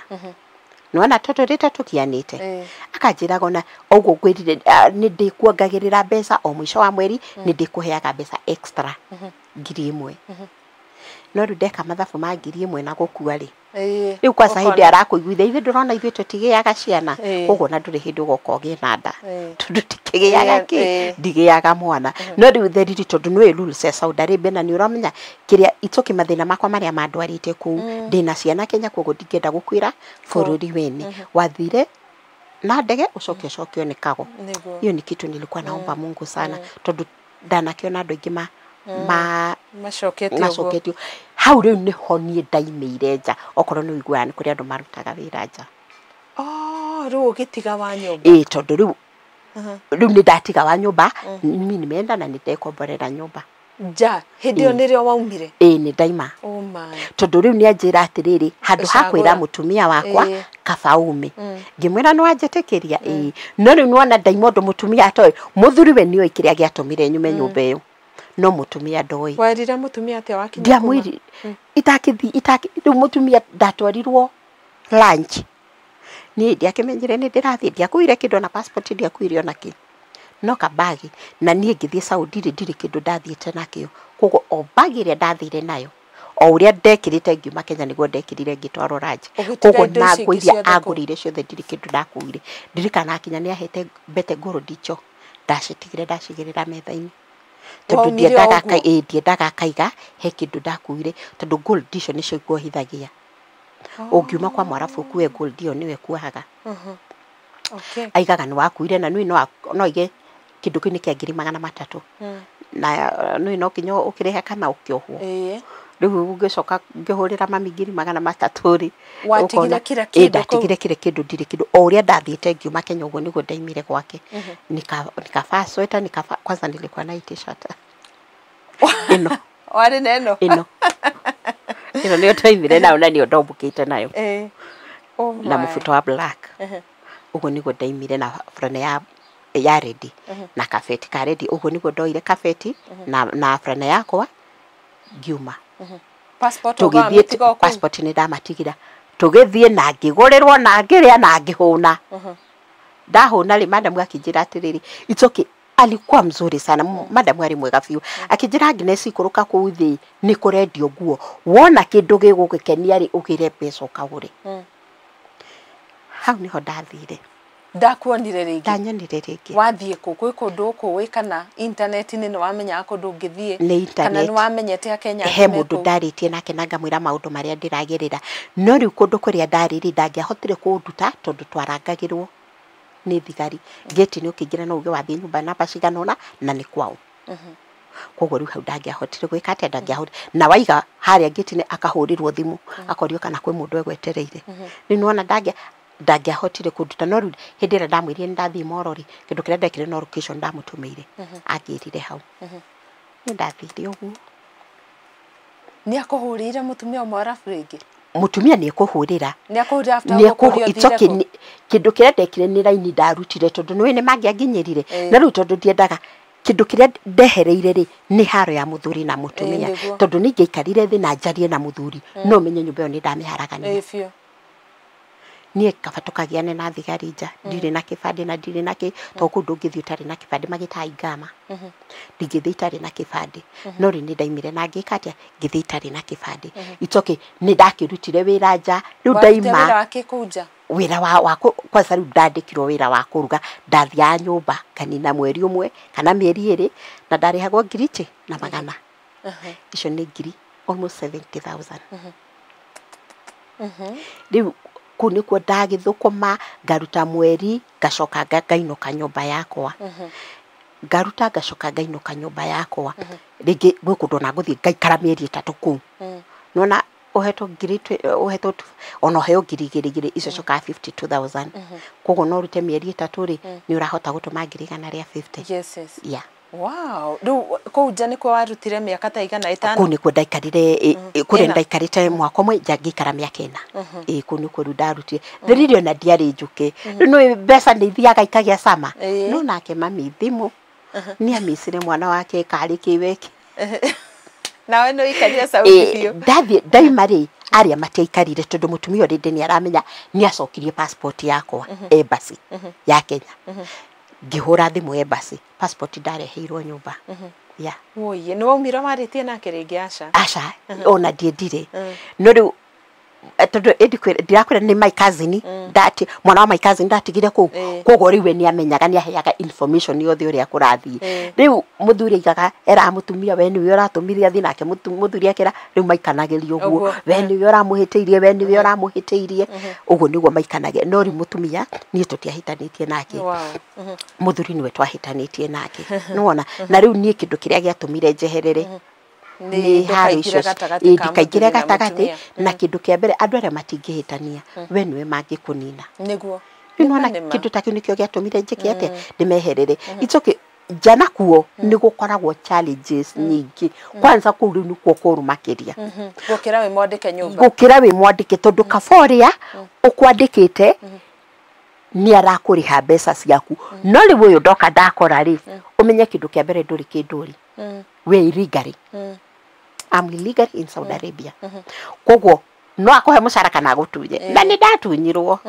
Speaker 2: Nĩwona tũtũrĩte tũkianĩte. Akanjĩraga ona ũguo ngwĩrire nĩ ndĩkuongagĩrĩra mbeca o mũico wa mweri nĩ ndĩkũheaga mbeca extra 1,000. No rĩu ndeka mathabu ma 1,000 na gũkua rĩ. Rĩu kwanza hĩndĩ arakũiguithia ithuĩ ndũrona ithuĩ tũtigĩaga ciana koguo na ndũrĩ hĩndĩ ũgoka ũgĩe na nda tondũ tikĩgĩaga kĩ ndigĩaga mwana. No rĩu theriri tondũ nĩũĩ rules cia Saudi Arabia na nĩ ũramenya kĩrĩa itoki mathĩna makwa marĩa mandwarĩte kũu ndĩna ciana Kenya koguo ndingĩenda gũkuĩra bũrũri wene. Wathire na ndege ũcoke ũcokio nĩ kago. Hiyo ni kitu nilikuwa naomba Mungu sana tondũ ndanakiona andũ aingĩ macoketio hau. Rĩu nĩho niĩ ndaimĩire nja okorwo nĩ ũiguaga nĩ kũrĩ andũ marutaga wĩra nja.
Speaker 1: Rĩu ũgĩtiga wa nyũmba?
Speaker 2: Ĩĩ, tondũ rĩu nĩ ndatiga wa nyũmba mimi nimeenda na nĩndekomborera nyũmba
Speaker 1: nja. Hĩndĩ ĩyo nĩrĩo waumire?
Speaker 2: Ĩĩ, nĩ ndaima. Tondũ rĩu nĩ anjĩra atĩrĩrĩ handũ ha kwĩra mũtumia wakwa kaba ume. Ngĩmwĩra nĩ wanjĩtĩkĩria? Ĩĩ. No rĩu nĩwona ndaima ũndũ mũtumia atoĩ. Mũthuri we nĩoĩ kĩrĩa gĩatũmire nyume nyũmba ĩyo. No mũtumia ndoĩ.
Speaker 1: Werire mũtumia atĩa wakinya?
Speaker 2: Ndiamwĩrire. Itakĩthi rĩu mũtumia ndatwarirwo lunch. Niĩ ndiakĩmenyire nĩ ndĩrathiĩ ndiakuire kĩndũ ona passport ndiakuire ona kĩ. No kabagi na niĩ ngĩthiĩ Saudi rĩ ndirĩ kĩndũ ndathiĩte nakĩo. Koguo o bagi ĩrĩa ndathire nayo o ũrĩa ndekĩrĩte ngiuma Kenya nĩguo ndekĩrire ngĩtwarwo lunch. Koguo na nguo iria angũrĩire ciothe ndirĩ kĩndũ ndakuire. Ndirikana akinya nĩ ahete mbete ngũrũ ndicho ndacitigire ndacigĩrĩra metha-inĩ. Tondũ ndiendaga kaiga he kĩndũ ndakuire tondũ gold icio nĩcio ikuohithagia. Ũngiuma kwa mwarabu ũkue gold ĩyo nĩwe kuohaga. Aigaga nĩ wakuire na nĩwe no aige kĩndũ kĩu nĩ kĩa 300,000. Na nĩwe no nginya ũkĩrĩhe kana ũkĩohwo. Rĩu ngĩcoka ngĩhũrĩra mami 300,000 rĩ.
Speaker 1: Watigire kila kĩndũ?
Speaker 2: Ndatigire kila kĩndũ ndirĩ kĩndũ o ũrĩa ndathiĩte ngiuma Kenya ũguo nĩguo ndaimire gwake. Nikavaa sweta nikavaa kwanza nilikuwa na t-shirt. Ĩno.
Speaker 1: Warĩ na ĩno?
Speaker 2: Ĩno. Ĩno nĩyo ndaimire nayo na nĩyo ndombũkĩte nayo. na mũbuto wa black. Ũguo nĩguo ndaimire na burana ya ready na kabeti ka ready. Ũguo nĩguo ndoire kabeti na burana yakwa ngiuma.
Speaker 1: Passport
Speaker 2: tũgĩthiĩ, passport nĩ ndamatigira. Tũgĩthiĩ na ngĩgũrĩrwo na ngĩrĩa na ngĩhũna. Ndahũna rĩ, madamu akĩnjĩra atĩrĩrĩ, it's okay. Alikuwa mzuri sana, madamu arĩ mwega biũ. Akĩnjĩra Agnes, ikũrũka kũu thĩ nĩ kũrendio nguo, wona kĩndũ gĩgũgĩkenia rĩ, ũgĩre mbeca ũkagũre. Hau nĩho ndathire.
Speaker 1: Ndakuonire rĩngĩ?
Speaker 2: Ndanyonire rĩngĩ.
Speaker 1: Wathiĩ kũ? Gwĩ kũndũ ũkũĩ kana intaneti-inĩ nĩ wamenyaga kũndũ ũngĩthiĩ?
Speaker 2: Nĩ
Speaker 1: Kana
Speaker 2: internet.
Speaker 1: nĩ wamenyete Akenya
Speaker 2: He
Speaker 1: angĩ me
Speaker 2: mũndũ
Speaker 1: kũu?
Speaker 2: ndarĩtie nake na ngamwĩra maũndũ marĩa ndĩragerera, no rĩu kũndũ kũrĩa ndarĩ rĩ, ndangĩahotire kũnduta tondũ twarangagĩrwo nĩ thigari. Gate-inĩ ũkĩingĩra no uge wathiĩ nyũmba namba cigana ũna na nĩ kwao. Koguo rĩu hau ndangĩahotire gwĩka atĩa, ndangĩahotire. Na waiga harĩa gate-inĩ akahũrĩrwo thimũ, akorio kana kwĩ mũndũ egwetereire. Rĩu nĩwona ndangĩahotire kũnduta. No rĩu hĩndĩ ĩrĩa ndamwĩrire nĩ ndathiĩ moro rĩ, kĩndũ kĩrĩa ndekire no location ndamũtũmĩire, anjĩrire hau. Nĩ ndathire ũguo.
Speaker 1: Nĩ akũhũrĩire mũtumia ũmwe arabu rĩngĩ?
Speaker 2: Mũtumia nĩ ekũhũrĩra.
Speaker 1: Nĩ akũhũrĩra after
Speaker 2: Nĩ
Speaker 1: gũkũria
Speaker 2: it's okay,
Speaker 1: ũthire kũ?
Speaker 2: Kĩndũ kĩrĩa ndekire nĩ raini ndarutire tondũ nĩũĩ nĩ mangĩanginyĩrire. Na rĩu tondũ ndiendaga kĩndũ kĩrĩa ndehereire rĩ, nĩ haro ya mũthuri na mũtumia.
Speaker 1: Nĩguo.
Speaker 2: Tondũ nĩ ingĩaikarire thĩ na njarie na mũthuri, no menye nyũmba ĩyo nĩ ndamĩharagania.
Speaker 1: Ĩĩ biũ.
Speaker 2: Niĩ kaba tũkagĩane na thigari nja, ndirĩ na kĩbandĩ na ndirĩ na kĩ, tondũ kũu ndũngĩthiĩ ũtarĩ na kĩbandĩ, magĩtaga ingama. Ndingĩthiĩ itarĩ na kĩbandĩ. No rĩu nĩ ndaimire na ngĩka atĩa, ngĩthiĩ itarĩ na kĩbandĩ. It's okay, nĩ ndakĩrutire wĩra nja, rĩu
Speaker 1: Warutire
Speaker 2: ndaima
Speaker 1: wĩra wa kĩ kũu nja?
Speaker 2: Wĩra wa kwanza rĩu ndandĩkirwo wĩra wa kũruga. Ndathiaga nyũmba nganina mweri ũmwe kana mĩeri 2, na ndarĩhagwo ngiri iti na magana. Icio nĩ ngiri almost 70,000. Rĩu kũu nĩkuo ndagĩthũkũma, ngaruta mweri, ngacoka ngainũka nyũmba yakwa. Ngaruta ngacoka ngainũka nyũmba yakwa. Rĩngĩ gwĩ kũndũ ona ngũthiĩ ngaikara mĩeri 3 kũu. Nĩwona ũhetwo ngiri ũhetwo ona ũheo ngiri igĩrĩ igĩrĩ, icio cokaga 52,000. Koguo no ũrute mĩeri 3 rĩ, nĩ ũrahota gũtũma ngiri igana rĩa 50.
Speaker 1: Yes, yes.
Speaker 2: Yeah.
Speaker 1: Wow. Rĩu kũu nja nĩkuo warutire mĩaka ta igana ĩtano?
Speaker 2: Kũu nĩkuo ndaikarire, kũrĩa
Speaker 1: Ĩna.
Speaker 2: ndaikarĩte mwaka ũmwe nja ngĩikara mĩaka 4. Ĩ kũu nĩkuo rĩu ndarutire. Thĩrĩrĩ ona ndiarĩ njũke. Rĩu nĩũĩ mbeca nĩ ithiaga ikagĩa cama. No nake mami thimũ nĩ amicire mwana wake karĩ kĩweke.
Speaker 1: Nawe nĩ ũikarire Saudi biũ.
Speaker 2: Ndathiĩ ndaima rĩ, arĩa matiaikarire tondũ mũtumia already nĩ aramenya nĩ acokirie passport yakwa embassy ya Kenya. Ngĩhũra thimũ embassy, passport ndareheirwo nyũmba. Yeah.
Speaker 1: Wũiye, nĩ waumire warĩtie nake rĩngĩ aca?
Speaker 2: Aca, ona ndiendire. No rĩu tondũ ĩndi ndirakwĩra nĩ my cousin, ndati mwana wa my cousin ndatigire kũu. Koguo rĩu we nĩ amenyaga, nĩ aheaga information yothe ũrĩa kũrathiĩ. Rĩu mũthuri aigaga eraga mũtumia, we nĩwe ũratũmire athiĩ nake, mũthuri akĩra rĩu maikanagĩria ũguo,
Speaker 1: Ũguo.
Speaker 2: we nĩwe ũramũhĩtĩirie, we nĩwe ũramũhĩtĩirie, ũguo nĩguo maikanagĩria. No rĩu mũtumia niĩ tũtiahĩtanĩtie nake. Mũthuri nĩwe twahĩtanĩtie nake, nĩwona. Na rĩu niĩ kĩndũ kĩrĩa gĩatũmire njeherere
Speaker 1: Nĩ
Speaker 2: nĩ haro
Speaker 1: ndũkaingĩre
Speaker 2: icio
Speaker 1: gatagatĩ ka
Speaker 2: ndikaingĩre
Speaker 1: mũthuri na
Speaker 2: gatagatĩ.
Speaker 1: mũtumia.
Speaker 2: Na kĩndũ kĩa mbere, andũ arĩa matingĩhĩtania, we nĩwe mangĩkũnina.
Speaker 1: Nĩguo.
Speaker 2: Rĩu nĩwona
Speaker 1: Nĩma.
Speaker 2: kĩndũ ta kĩu nĩkĩo gĩatũmire njĩke atĩa, ndĩmeherere. It's okay, nja nakuo nĩ gũkoragwo challenges nyingĩ. Kwanza kũu rĩu nĩkuo kũũru makĩria
Speaker 1: Gũkĩra wĩ mwandĩke nyũmba.
Speaker 2: Gũkĩra wĩ mwandĩke, tondũ kaba ũrĩa ũkwandĩkĩte nĩ arakũrĩha mbeca ciaku. No rĩu ũyũ ndoka ndakora rĩ, ũmenye kĩndũ kĩa mbere ndũrĩ kĩndũ rĩ, we illegally, I'm illegal in Saudi Arabia. Koguo no akũhe mũcara kana agũtunye, na nĩ ndatunyirwo.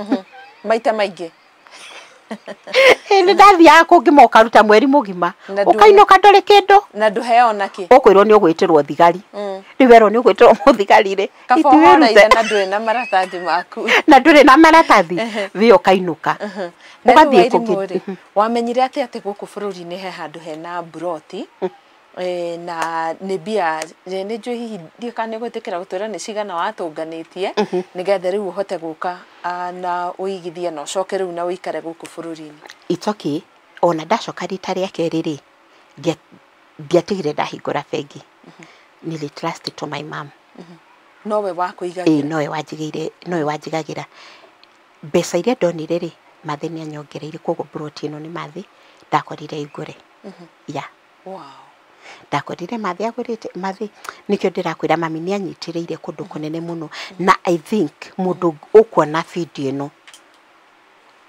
Speaker 1: Maita maingĩ.
Speaker 2: Nĩ ndathiaga kũngĩ ma ũkaruta mweri mũgima,
Speaker 1: Na
Speaker 2: ũkainũka ndũrĩ kĩndũ.
Speaker 1: Na ndũheo ona kĩ.
Speaker 2: Ũkwĩrwo nĩ ũgwĩtĩrwo thigari. Rĩu werwo nĩ ũgwĩtĩrwo mũthigari rĩ,
Speaker 1: Kaba
Speaker 2: ithuĩ
Speaker 1: ũhoreire
Speaker 2: wĩrute.
Speaker 1: na ndũrĩ na maratathi maku.
Speaker 2: Na ndũrĩ na maratathi, wĩ ũkainũka
Speaker 1: Na rĩu
Speaker 2: ũgathiĩ
Speaker 1: Wairimũ
Speaker 2: kũngĩ.
Speaker 1: rĩ, wamenyire atĩa atĩ gũkũ bũrũri-inĩ he handũ hena mburoti, na nĩ mbia nĩ njũĩ hihi ndiũĩ kana nĩ ũgwĩtĩkĩra gũtwĩra nĩ cigana watũnganĩtie nĩgetha rĩu ũhote gũka na ũigithie na ũcoke rĩu na ũikare gũkũ bũrũri-inĩ?
Speaker 2: It's okay, ona ndacoka rita rĩa kerĩ rĩ, ndiatigire ndahingũra bengi. Nili trust to my mom.
Speaker 1: Nowe wakũigagĩra?
Speaker 2: Nowe wanjigĩire, nowe wanjigagĩra mbeca iria ndonire rĩ, mathĩ nĩ anyongereire. Koguo mburoti ĩno nĩ mathĩ ndakorire ngũre, yeah. Ndakorire mathi agũrĩte mathi, nĩkĩo ndĩrakwĩra mami nĩ anyitĩrĩire kũndũ kũnene mũno. Na I think mũndũ ũkuona video ĩno,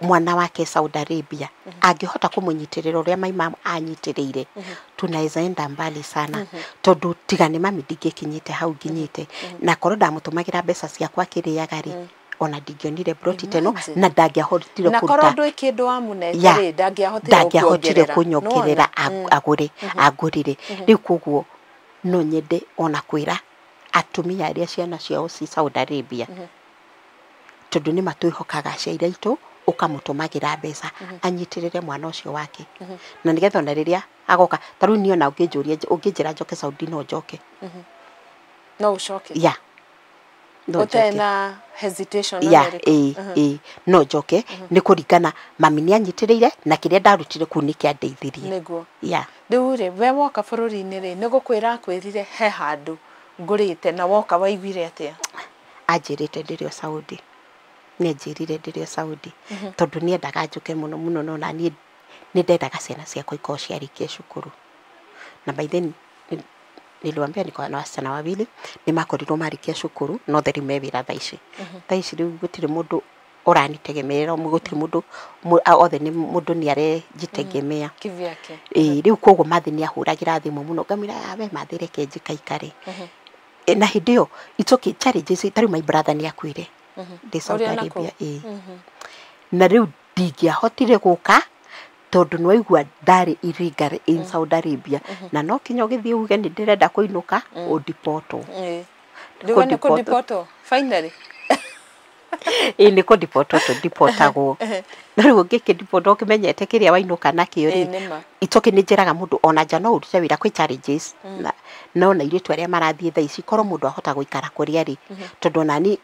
Speaker 2: mwana wake Saudi Arabia, angĩhota kũmũnyitĩrĩra ũrĩa my mom anyitĩrĩire, tunaweza enda mbali sana, tondũ tiga nĩ mami ndingĩkinyĩte hau nginyĩte. Na korwo ndamũtũmagĩra mbeca ciakwa akĩrĩaga rĩ, ona ndingĩonire broti teno na ndangĩahotire
Speaker 1: na korwo
Speaker 2: kũruta.
Speaker 1: Ndwĩ kĩndũ wamunete
Speaker 2: Ya,
Speaker 1: rĩ, ndangĩahotire
Speaker 2: ndangĩahotire
Speaker 1: gũkuongerera.
Speaker 2: Kũnyongerera
Speaker 1: Nĩwona?
Speaker 2: Agũre angũrĩre. Rĩu koguo no nyende ona kwĩra atumia arĩa ciana ciao ci Saudi Arabia, tondũ nĩ matwĩhokaga aciari aitũ, ũkamũtũmagĩra mbeca anyitĩrĩre mwana ũcio wake, na nĩgetha ona rĩrĩa agoka, ta rĩu niĩ ona ũngĩnjũria, ũngĩnjĩra njoke Saudi, no njoke.
Speaker 1: No ũcoke?
Speaker 2: Ya, no
Speaker 1: ũtarĩ
Speaker 2: njoke.
Speaker 1: Na hesitation ona
Speaker 2: Ya.
Speaker 1: ĩrĩkũ?
Speaker 2: Ĩĩ, ĩĩ, no njoke, nĩ kũringana mami nĩ anyitĩrĩire na kĩrĩa ndarutire kũu nĩ kĩandeithirie.
Speaker 1: Nĩguo.
Speaker 2: Ya.
Speaker 1: Rĩu rĩ, we woka bũrũri-inĩ rĩ, nĩ gũkwĩra akwĩrire he handũ ngũrĩte, na woka waiguire atĩa?
Speaker 2: Anjĩrĩte ndĩrĩ o Saudi, nĩ anjĩrire ndĩrĩ o Saudi, tondũ nĩendaga njũke mũno mũno, no na niĩ nĩ ndendaga ciana ciakwa ikorwo ciarĩkia cukuru. Na by then niliwaambia niko na wasichana wawili, nĩ makorirwo marĩkia cukuru, no theri me wĩra thaa ici. Thaa ici rĩu gũtirĩ mũndũ ũranitegemerera, gũtirĩ mũndũ othe nĩ mũndũ nĩ arenjitegemea
Speaker 1: kivyake.
Speaker 2: Ĩĩ, rĩu koguo mathi nĩ ahũragĩra thimũ mũno, ngamwĩra, "Ah, we mathi, reke njikaikare." Na hĩndĩ ĩyo it's okay, challenges ta rĩu my brother nĩ akuire ndĩ Saudi
Speaker 1: Ũrĩ ona
Speaker 2: Arabia.
Speaker 1: kũu?
Speaker 2: Ĩĩ, na rĩu ndingĩahotire gũka tondũ nĩwaigua ndarĩ illegal in Saudi Arabia, na no kinya ũgĩthiĩ uge nĩ ndĩrenda kũinũka, ũndipotwo.
Speaker 1: Ĩĩ. Rĩu we nĩ
Speaker 2: Kũdipotwo.
Speaker 1: kũdipotwo finally?
Speaker 2: Ĩĩ, nĩ kũdipotwo tũdipotagwo, na rĩu ũngĩkĩdipotwo ũkĩmenyete kĩrĩa wainũka nakĩo
Speaker 1: Ĩĩ,
Speaker 2: rĩ,
Speaker 1: nĩ ma.
Speaker 2: it's okay. Nĩ njĩraga mũndũ ona nja no ũrute wĩra, kwĩ challenges na no na airĩtu arĩa marathiĩ thaa ici, korwo mũndũ ahota gũikara kũrĩa rĩ, tondũ onani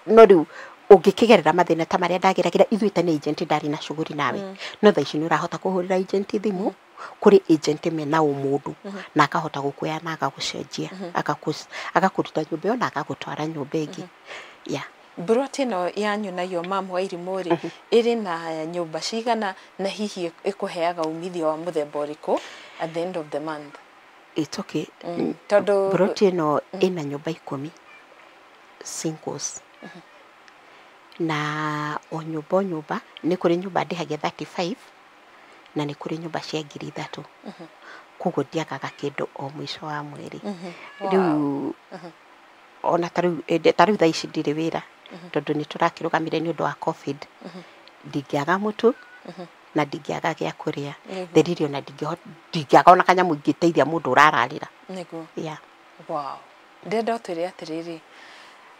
Speaker 2: no rĩu ũngĩkĩgerera mathĩna ta marĩa ndageragĩra. Ithuĩ tene agent ndarĩ na cuguri nawe, no thaa ici nĩ ũrahota kũhũrĩra agent thimũ. Kũrĩ agent mena ũmũndũ na akahota gũkuoya na agagũcenjia, agakũruta nyũmba ĩyo na agagũtwara nyũmba ĩngĩ, yeah.
Speaker 1: Mburoti ĩno yanyu nayo, mam wa irimũ rĩ, ĩrĩ na nyũmba cigana, na hihi ĩkũheaga umithio wa mũthemba ũrĩkũ at the end of the month?
Speaker 2: It's okay.
Speaker 1: Tondũ
Speaker 2: Mburoti ĩno ĩna nyũmba 10 singles, na o nyũmba o nyũmba nĩ kũrĩ nyũmba ndĩhagia 35, na nĩ kũrĩ nyũmba cia 3000, koguo ndiagaga kĩndũ o mũico wa mweri. Rĩu ona ta rĩu ta rĩu thaa ici ndirĩ wĩra, tondũ nĩ tũrakĩrũgamire nĩ ũndũ wa COVID, ndingĩaga mũtu na ndingĩaga gĩa kũrĩa. Theriri ona ndingĩaga ona kanyamũ ingĩteithia mũndũ ũrararĩra.
Speaker 1: Nĩguo.
Speaker 2: Yeah.
Speaker 1: Wow. Ndĩrenda ũtwĩre atĩrĩrĩ,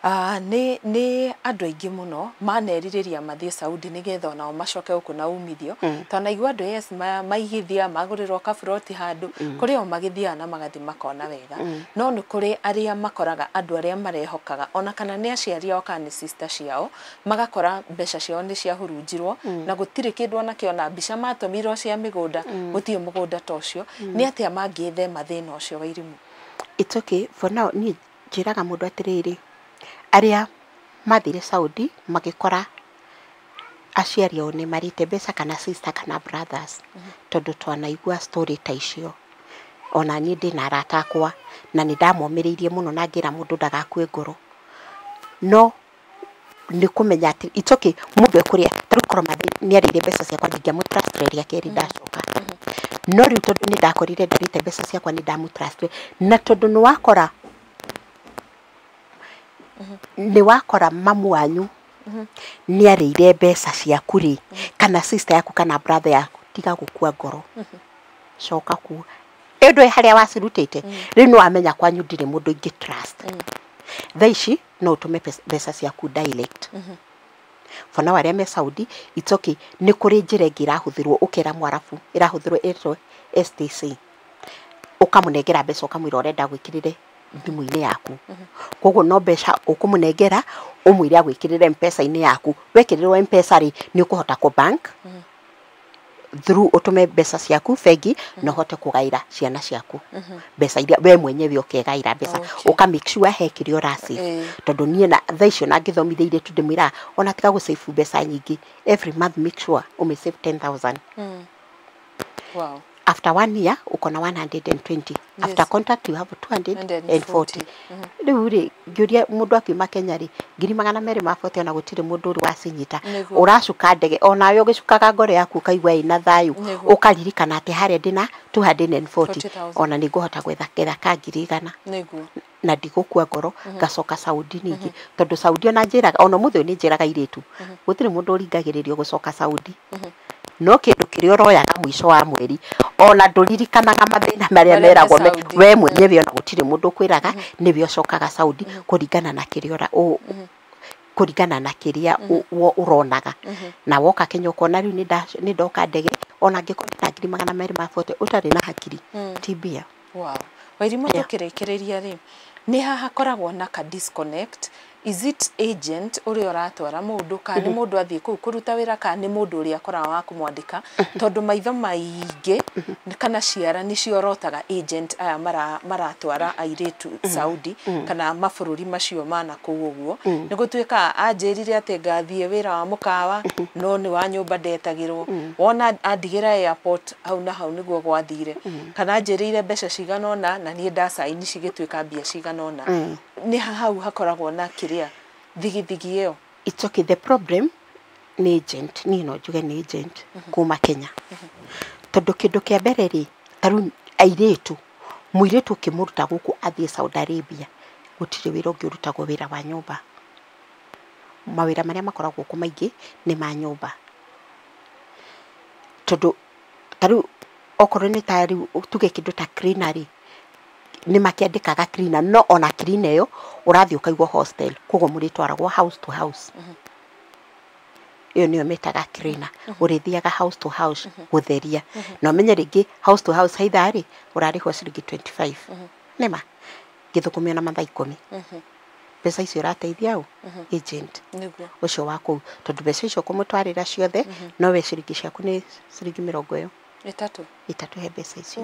Speaker 1: nĩ andũ aingĩ mũno manerirĩria mathiĩ Saudi nĩgetha onao macoke gũkũ na umithio, tondũ naigua andũ yes maigithia magũrĩrwo kaburoti handũ kũrĩ o magĩthiaga na magathiĩ makona wega, no nĩ kũrĩ arĩa makoraga andũ arĩa marehokaga, ona kana nĩ aciari ao kana nĩ sister ciao, magakora mbeca ciao nĩ ciahurunjirwo na gũtirĩ kĩndũ ona kĩo, na mbica matũmirwo cia mĩgũnda, gũtirĩ mũgũnda ta ũcio. Nĩ atĩa mangĩthema thĩna ũcio wa irimũ?
Speaker 2: It's okay, for now niĩ njĩraga mũndũ atĩrĩrĩ, arĩa mathire Saudi magĩkora aciari ao nĩ marĩte mbeca, kana sister kana brothers, tondũ twanaigua story ta icio. Ona niĩ ndĩna arata akwa na nĩ ndamomĩrĩirie mũno na ngĩra mũndũ ndagakue ngoro, no nĩ kũmenya atĩ it's okay, mũndũ ekũrĩa. Ta rĩu korwo mathi nĩ arĩire mbeca ciakwa, ndingĩamũtrust rĩa kerĩ ndacoka, no rĩu tondũ nĩ ndakorire ndarĩte mbeca ciakwa, nĩ ndamũtrust. Na tondũ nĩ wakora mamu wanyu nĩ arĩire mbeca ciaku rĩ, kana sister yaku kana brother yaku, tiga gũkua ngoro, coka kuo ĩndũ harĩa wacirutĩte. Rĩu nĩ wamenya kwanyu ndirĩ mũndũ ingĩ trust. Thaa ici no ũtũme mbeca ciaku direct. For now arĩa me Saudi, it's okay, nĩ kũrĩ njĩra ĩngĩ ĩrahũthĩrwo, ũkera mwarabu ĩrahũthĩrwo ĩtwo STC, ũkamũnengera mbeca, ũkamwĩra ũrenda gwĩkĩrĩre thimũ-inĩ yaku, koguo no mbeca ũkũmũnengera, ũmwĩre agwĩkĩrĩre mpesa-inĩ yaku. Wekĩrĩrwo Mpesa rĩ, nĩ ũkũhota kũ bank through, ũtũme mbeca ciaku bengi na ũhote kũgaĩra ciana ciaku mbeca iria we mwenyewe ũkegaĩra mbeca. Ũka make sure he kĩrĩa ũrasave, tondũ niĩ na thaa icio na ngĩthomithia airĩtu ndĩmwĩraga ona tiga gũsave mbeca nyingĩ, every month make sure ũmĩsave 10,000.
Speaker 1: Wow.
Speaker 2: After 1 year uko na 120. After contract you have 240. Rĩu rĩ, ngĩũria mũndũ akiuma Kenya rĩ, 240,000 ona gũtirĩ mũndũ ũrĩ wacinyita. Ũracuka ndege onawe ũgĩcukaga ngoro yaku ũkaigua ĩna thayũ, ũkaririkana atĩ harĩa ndĩna 240 ona nĩngũhota gwetha gĩthaka 100,000.
Speaker 1: Nĩguo.
Speaker 2: Na ndigũkua ngoro ngacoka Saudi ningĩ, tondũ Saudi ona njĩraga ona mũthĩ ũyũ nĩ njĩraga airĩtu gũtirĩ mũndũ ũringagĩrĩrio gũcoka Saudi, no kĩndũ kĩrĩa ũroyaga mũico wa mweri ona ndũririkanaga mathĩna marĩa meragwo we mwenyewe, ona gũtirĩ mũndũ ũkwĩraga nĩwe ũcokaga Saudi kũringana na kĩrĩa kũringana na kĩrĩa ũronaga. Na woka Kenya ũkona rĩu nĩ ndoka ndege ona angĩkorwo na 240,000 ũtarĩ na hakiri ti mbia.
Speaker 1: Wow. Wairimu, tũkĩrĩkĩrĩria rĩ, nĩ haha hakoragwo na ka disconnect. Is it agent ũrĩa ũratwara mũndũ, kana nĩ mũndũ athiĩ kũu kũruta wĩra, kana nĩ mũndũ ũrĩa akoragwo wa kũmwandĩka? Tondũ maitho maingĩ kana ciara nĩciorotaga agent aya maratwara airĩtu Saudi kana mabũrũri macio ma na kũu ũguo. Nĩ gũtuĩka anjĩrire atĩ ngathiĩ wĩra wa mũkawa, no nĩ wa nyũmba ndetagĩrwo. Wona andigĩra airport hau na hau nĩguo gwathire, kana anjĩrĩire mbeca cigana ũna na niĩ ndacaini cigĩtuĩka mbia cigana ũna. Nĩ hau hakoragwo na kĩrĩa thigithigi ĩyo.
Speaker 2: It's okay, the problem nĩ agent, niĩ no njuge nĩ agent kuma Kenya, tondũ kĩndũ kĩa mbere rĩ, ta rĩu airĩtu, mũirĩtu ũkĩmũruta gũkũ athiĩ Saudi Arabia, gũtirĩ wĩra ũngĩ ũrutagwo wĩra wa nyũmba. Mawĩra marĩa makoragwo kũ maingĩ nĩ ma nyũmba, tondũ ta rĩu okorwo nĩ ta rĩu tuge kĩndũ ta cleaner rĩ, nĩ makĩandĩkaga cleaner, no ona cleaner ĩyo ũrathiĩ ũkaigwo hostel, koguo mũrĩtwaragwo house to house. Ĩyo nĩyo metaga cleaner, ũrĩthiaga house to house gũtheria. Na ũmenye rĩngĩ house to house haitha rĩ, ũrarĩhwo ciringi 25, nĩma gĩthũkũmio na mathaa 10. Mbeca icio ũrateithia ũ? Agent ũcio wa kũu, tondũ mbeca icio ũkũmũtwarĩra ciothe, no we ciringi ciaku nĩ ciringi mĩrongo ĩyo ĩtatũ he mbeca icio,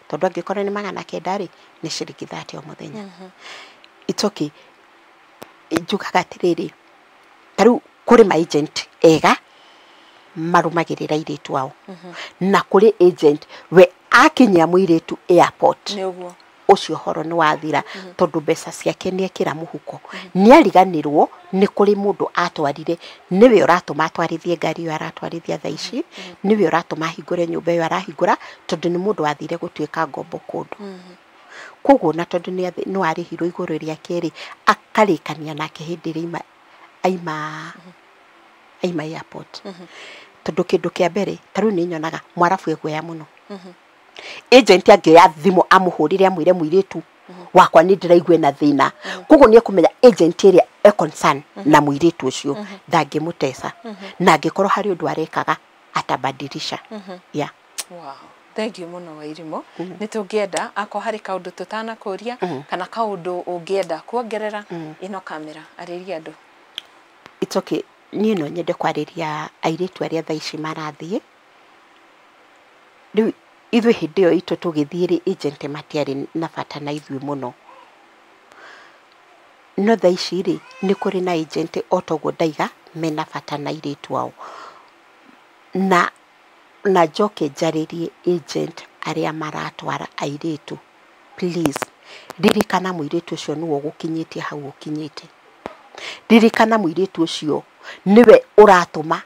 Speaker 2: tondũ angĩkorwo nĩ 900 rĩ, nĩ ciringi 30 o mũthenya. It's okay, njugaga atĩrĩrĩ, ta rĩu kũrĩ ma agent ega marũmagĩrĩra airĩtu ao, na kũrĩ agent we akinyia mũirĩtu airport ũcio horo nĩ wathira, tondũ mbeca ciake nĩ ekĩra mũhuko, nĩ ariganĩrwo nĩ kũrĩ mũndũ atwarire, nĩwe ũratũma atwarithie ngari ĩyo aratwarithia thaa ici, nĩwe ũratũma ahingũre nyũmba ĩyo arahingũra, tondũ nĩ mũndũ wathire gũtuĩka ngombo kũndũ. Koguo na tondũ nĩ warĩhirwo igũrũ rĩake rĩ, akarĩkania nake hĩndĩ ĩrĩa aima airport. Tondũ kĩndũ kĩa mbere ta rĩu nĩ nyonaga mwarabu eguoya mũno. Agent angĩoya thimũ amũhũrĩre amwĩre mũirĩtu wakwa nĩ ndĩraigua ena thĩna, koguo nĩ ekũmenya agent ĩrĩa e concern na mũirĩtu ũcio ndangĩmũteca, na angĩkorwo harĩ ũndũ arekaga atabadilisha. Yeah.
Speaker 1: Wow. Thank you mũno Wairimu. Nĩ tũngĩenda akorwo harĩ kaũndũ tũtanakũria kana kaũndũ ũngĩenda kuongerera, ĩno kamera arĩria andũ.
Speaker 2: It's okay, niĩ no nyende kwarĩria airĩtu arĩa thaa ici marathiĩ. Rĩu ithuĩ hĩndĩ ĩyo itũ tũgĩthiĩ rĩ, agent matiarĩ na bata na ithuĩ mũno, no thaa ici rĩ, nĩ kũrĩ na agent o toguo ndaiga mena bata na airĩtu ao. Na njoke njarĩrie agent arĩa maratwara airĩtu, please ririkana mũirĩtu ũcio nĩwe ũgũkinyĩtie hau ũkinyĩte, ririkana mũirĩtu ũcio nĩwe ũratũma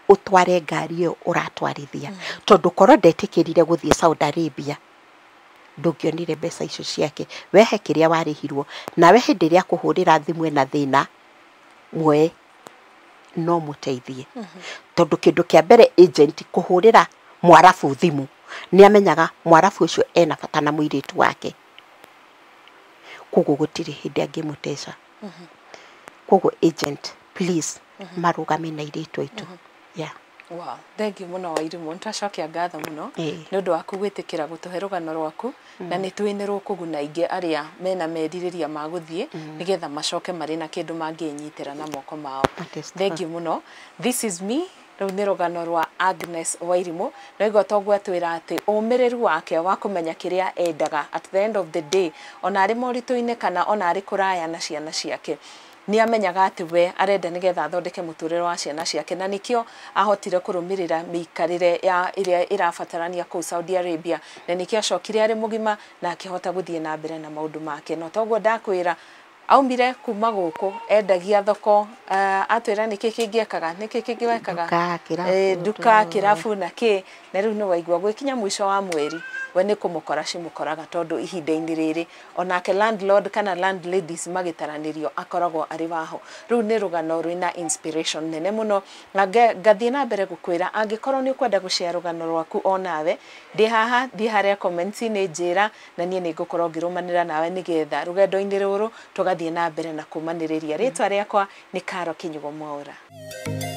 Speaker 2: ũtware ngari ĩyo ũratwarithia, tondũ korwo ndetĩkĩrire gũthiĩ Saudi Arabia ndũngĩonire mbeca icio ciake. Wehe kĩrĩa warĩhirwo, nawe hĩndĩ ĩrĩa akũhũrĩra thimũ ena thĩna muoe no mũteithie, tondũ kĩndũ kĩa mbere agent kũhũrĩra mwarabu thimũ nĩ amenyaga mwarabu ũcio ena bata na mũirĩtu wake, koguo gũtirĩ hĩndĩ angĩmũteca. Koguo agent please marũgame na airĩtu aitũ. Yeah.
Speaker 1: Wow. Thank you mũno Wairimu, nĩtwacokia ngatho mũno nĩ ũndũ waku gwĩtĩkĩra gũtũhe rũgano rwaku, na nĩ tũĩ nĩ rũkũguna aingĩ arĩa mena merirĩria ma gũthiĩ nĩgetha macoke marĩ na kĩndũ mangĩnyitĩra na moko mao. Thank you mũno. This is me. Rĩu nĩ rũgano rwa Agnes Wairimu. Naigua toguo atwĩra atĩ ũmĩrĩru wake wa kũmenya kĩrĩa endaga at the end of the day, ona arĩ moritũ-inĩ kana ona arĩ kũraya na ciana ciake, Nĩ amenyaga atĩ we arenda nĩgetha athondeke mũtũrĩre wa ciana ciake, na nĩkĩo ahotire kũrũmĩrĩra mĩikarĩre ya ĩrĩa ĩrabatarania kũu Saudi Arabia, na nĩkĩo acokire arĩ mũgima na akĩhota gũthiĩ na mbere na maũndũ make. No toguo ndakwĩra, aumire kuma gũkũ endagia thoko, atwĩra nĩkĩ kĩngĩ ekaga, nĩkĩ kĩngĩ wekaga?
Speaker 2: Nduka, kĩrabu,
Speaker 1: Nduka, kĩrabu na kĩ. Na rĩu nĩ waigua gwĩkinya mũico wa mweri we nĩ kũmũkora cimũkoraga, tondũ ihinda-inĩ rĩrĩ onake landlord kana landladies magĩtaranĩrio akoragwo arĩ waho. Rĩu nĩ rũgano rwĩna inspiration nene mũno, na ngathiĩ na mbere gũkwĩra angĩkorwo nĩ ũkwenda gũshare rũgano rwaku onawe, ndĩ haha, thiĩ harĩa comments-inĩ njĩra, na niĩ nĩ ngũkorwo ngĩrũmanĩra nawe nĩgetha rũgendo-inĩ rũrũ tũgathiĩ na mbere na kũmanĩrĩria. Rĩtwa rĩakwa nĩ Karo Kinyugo Mwaũra.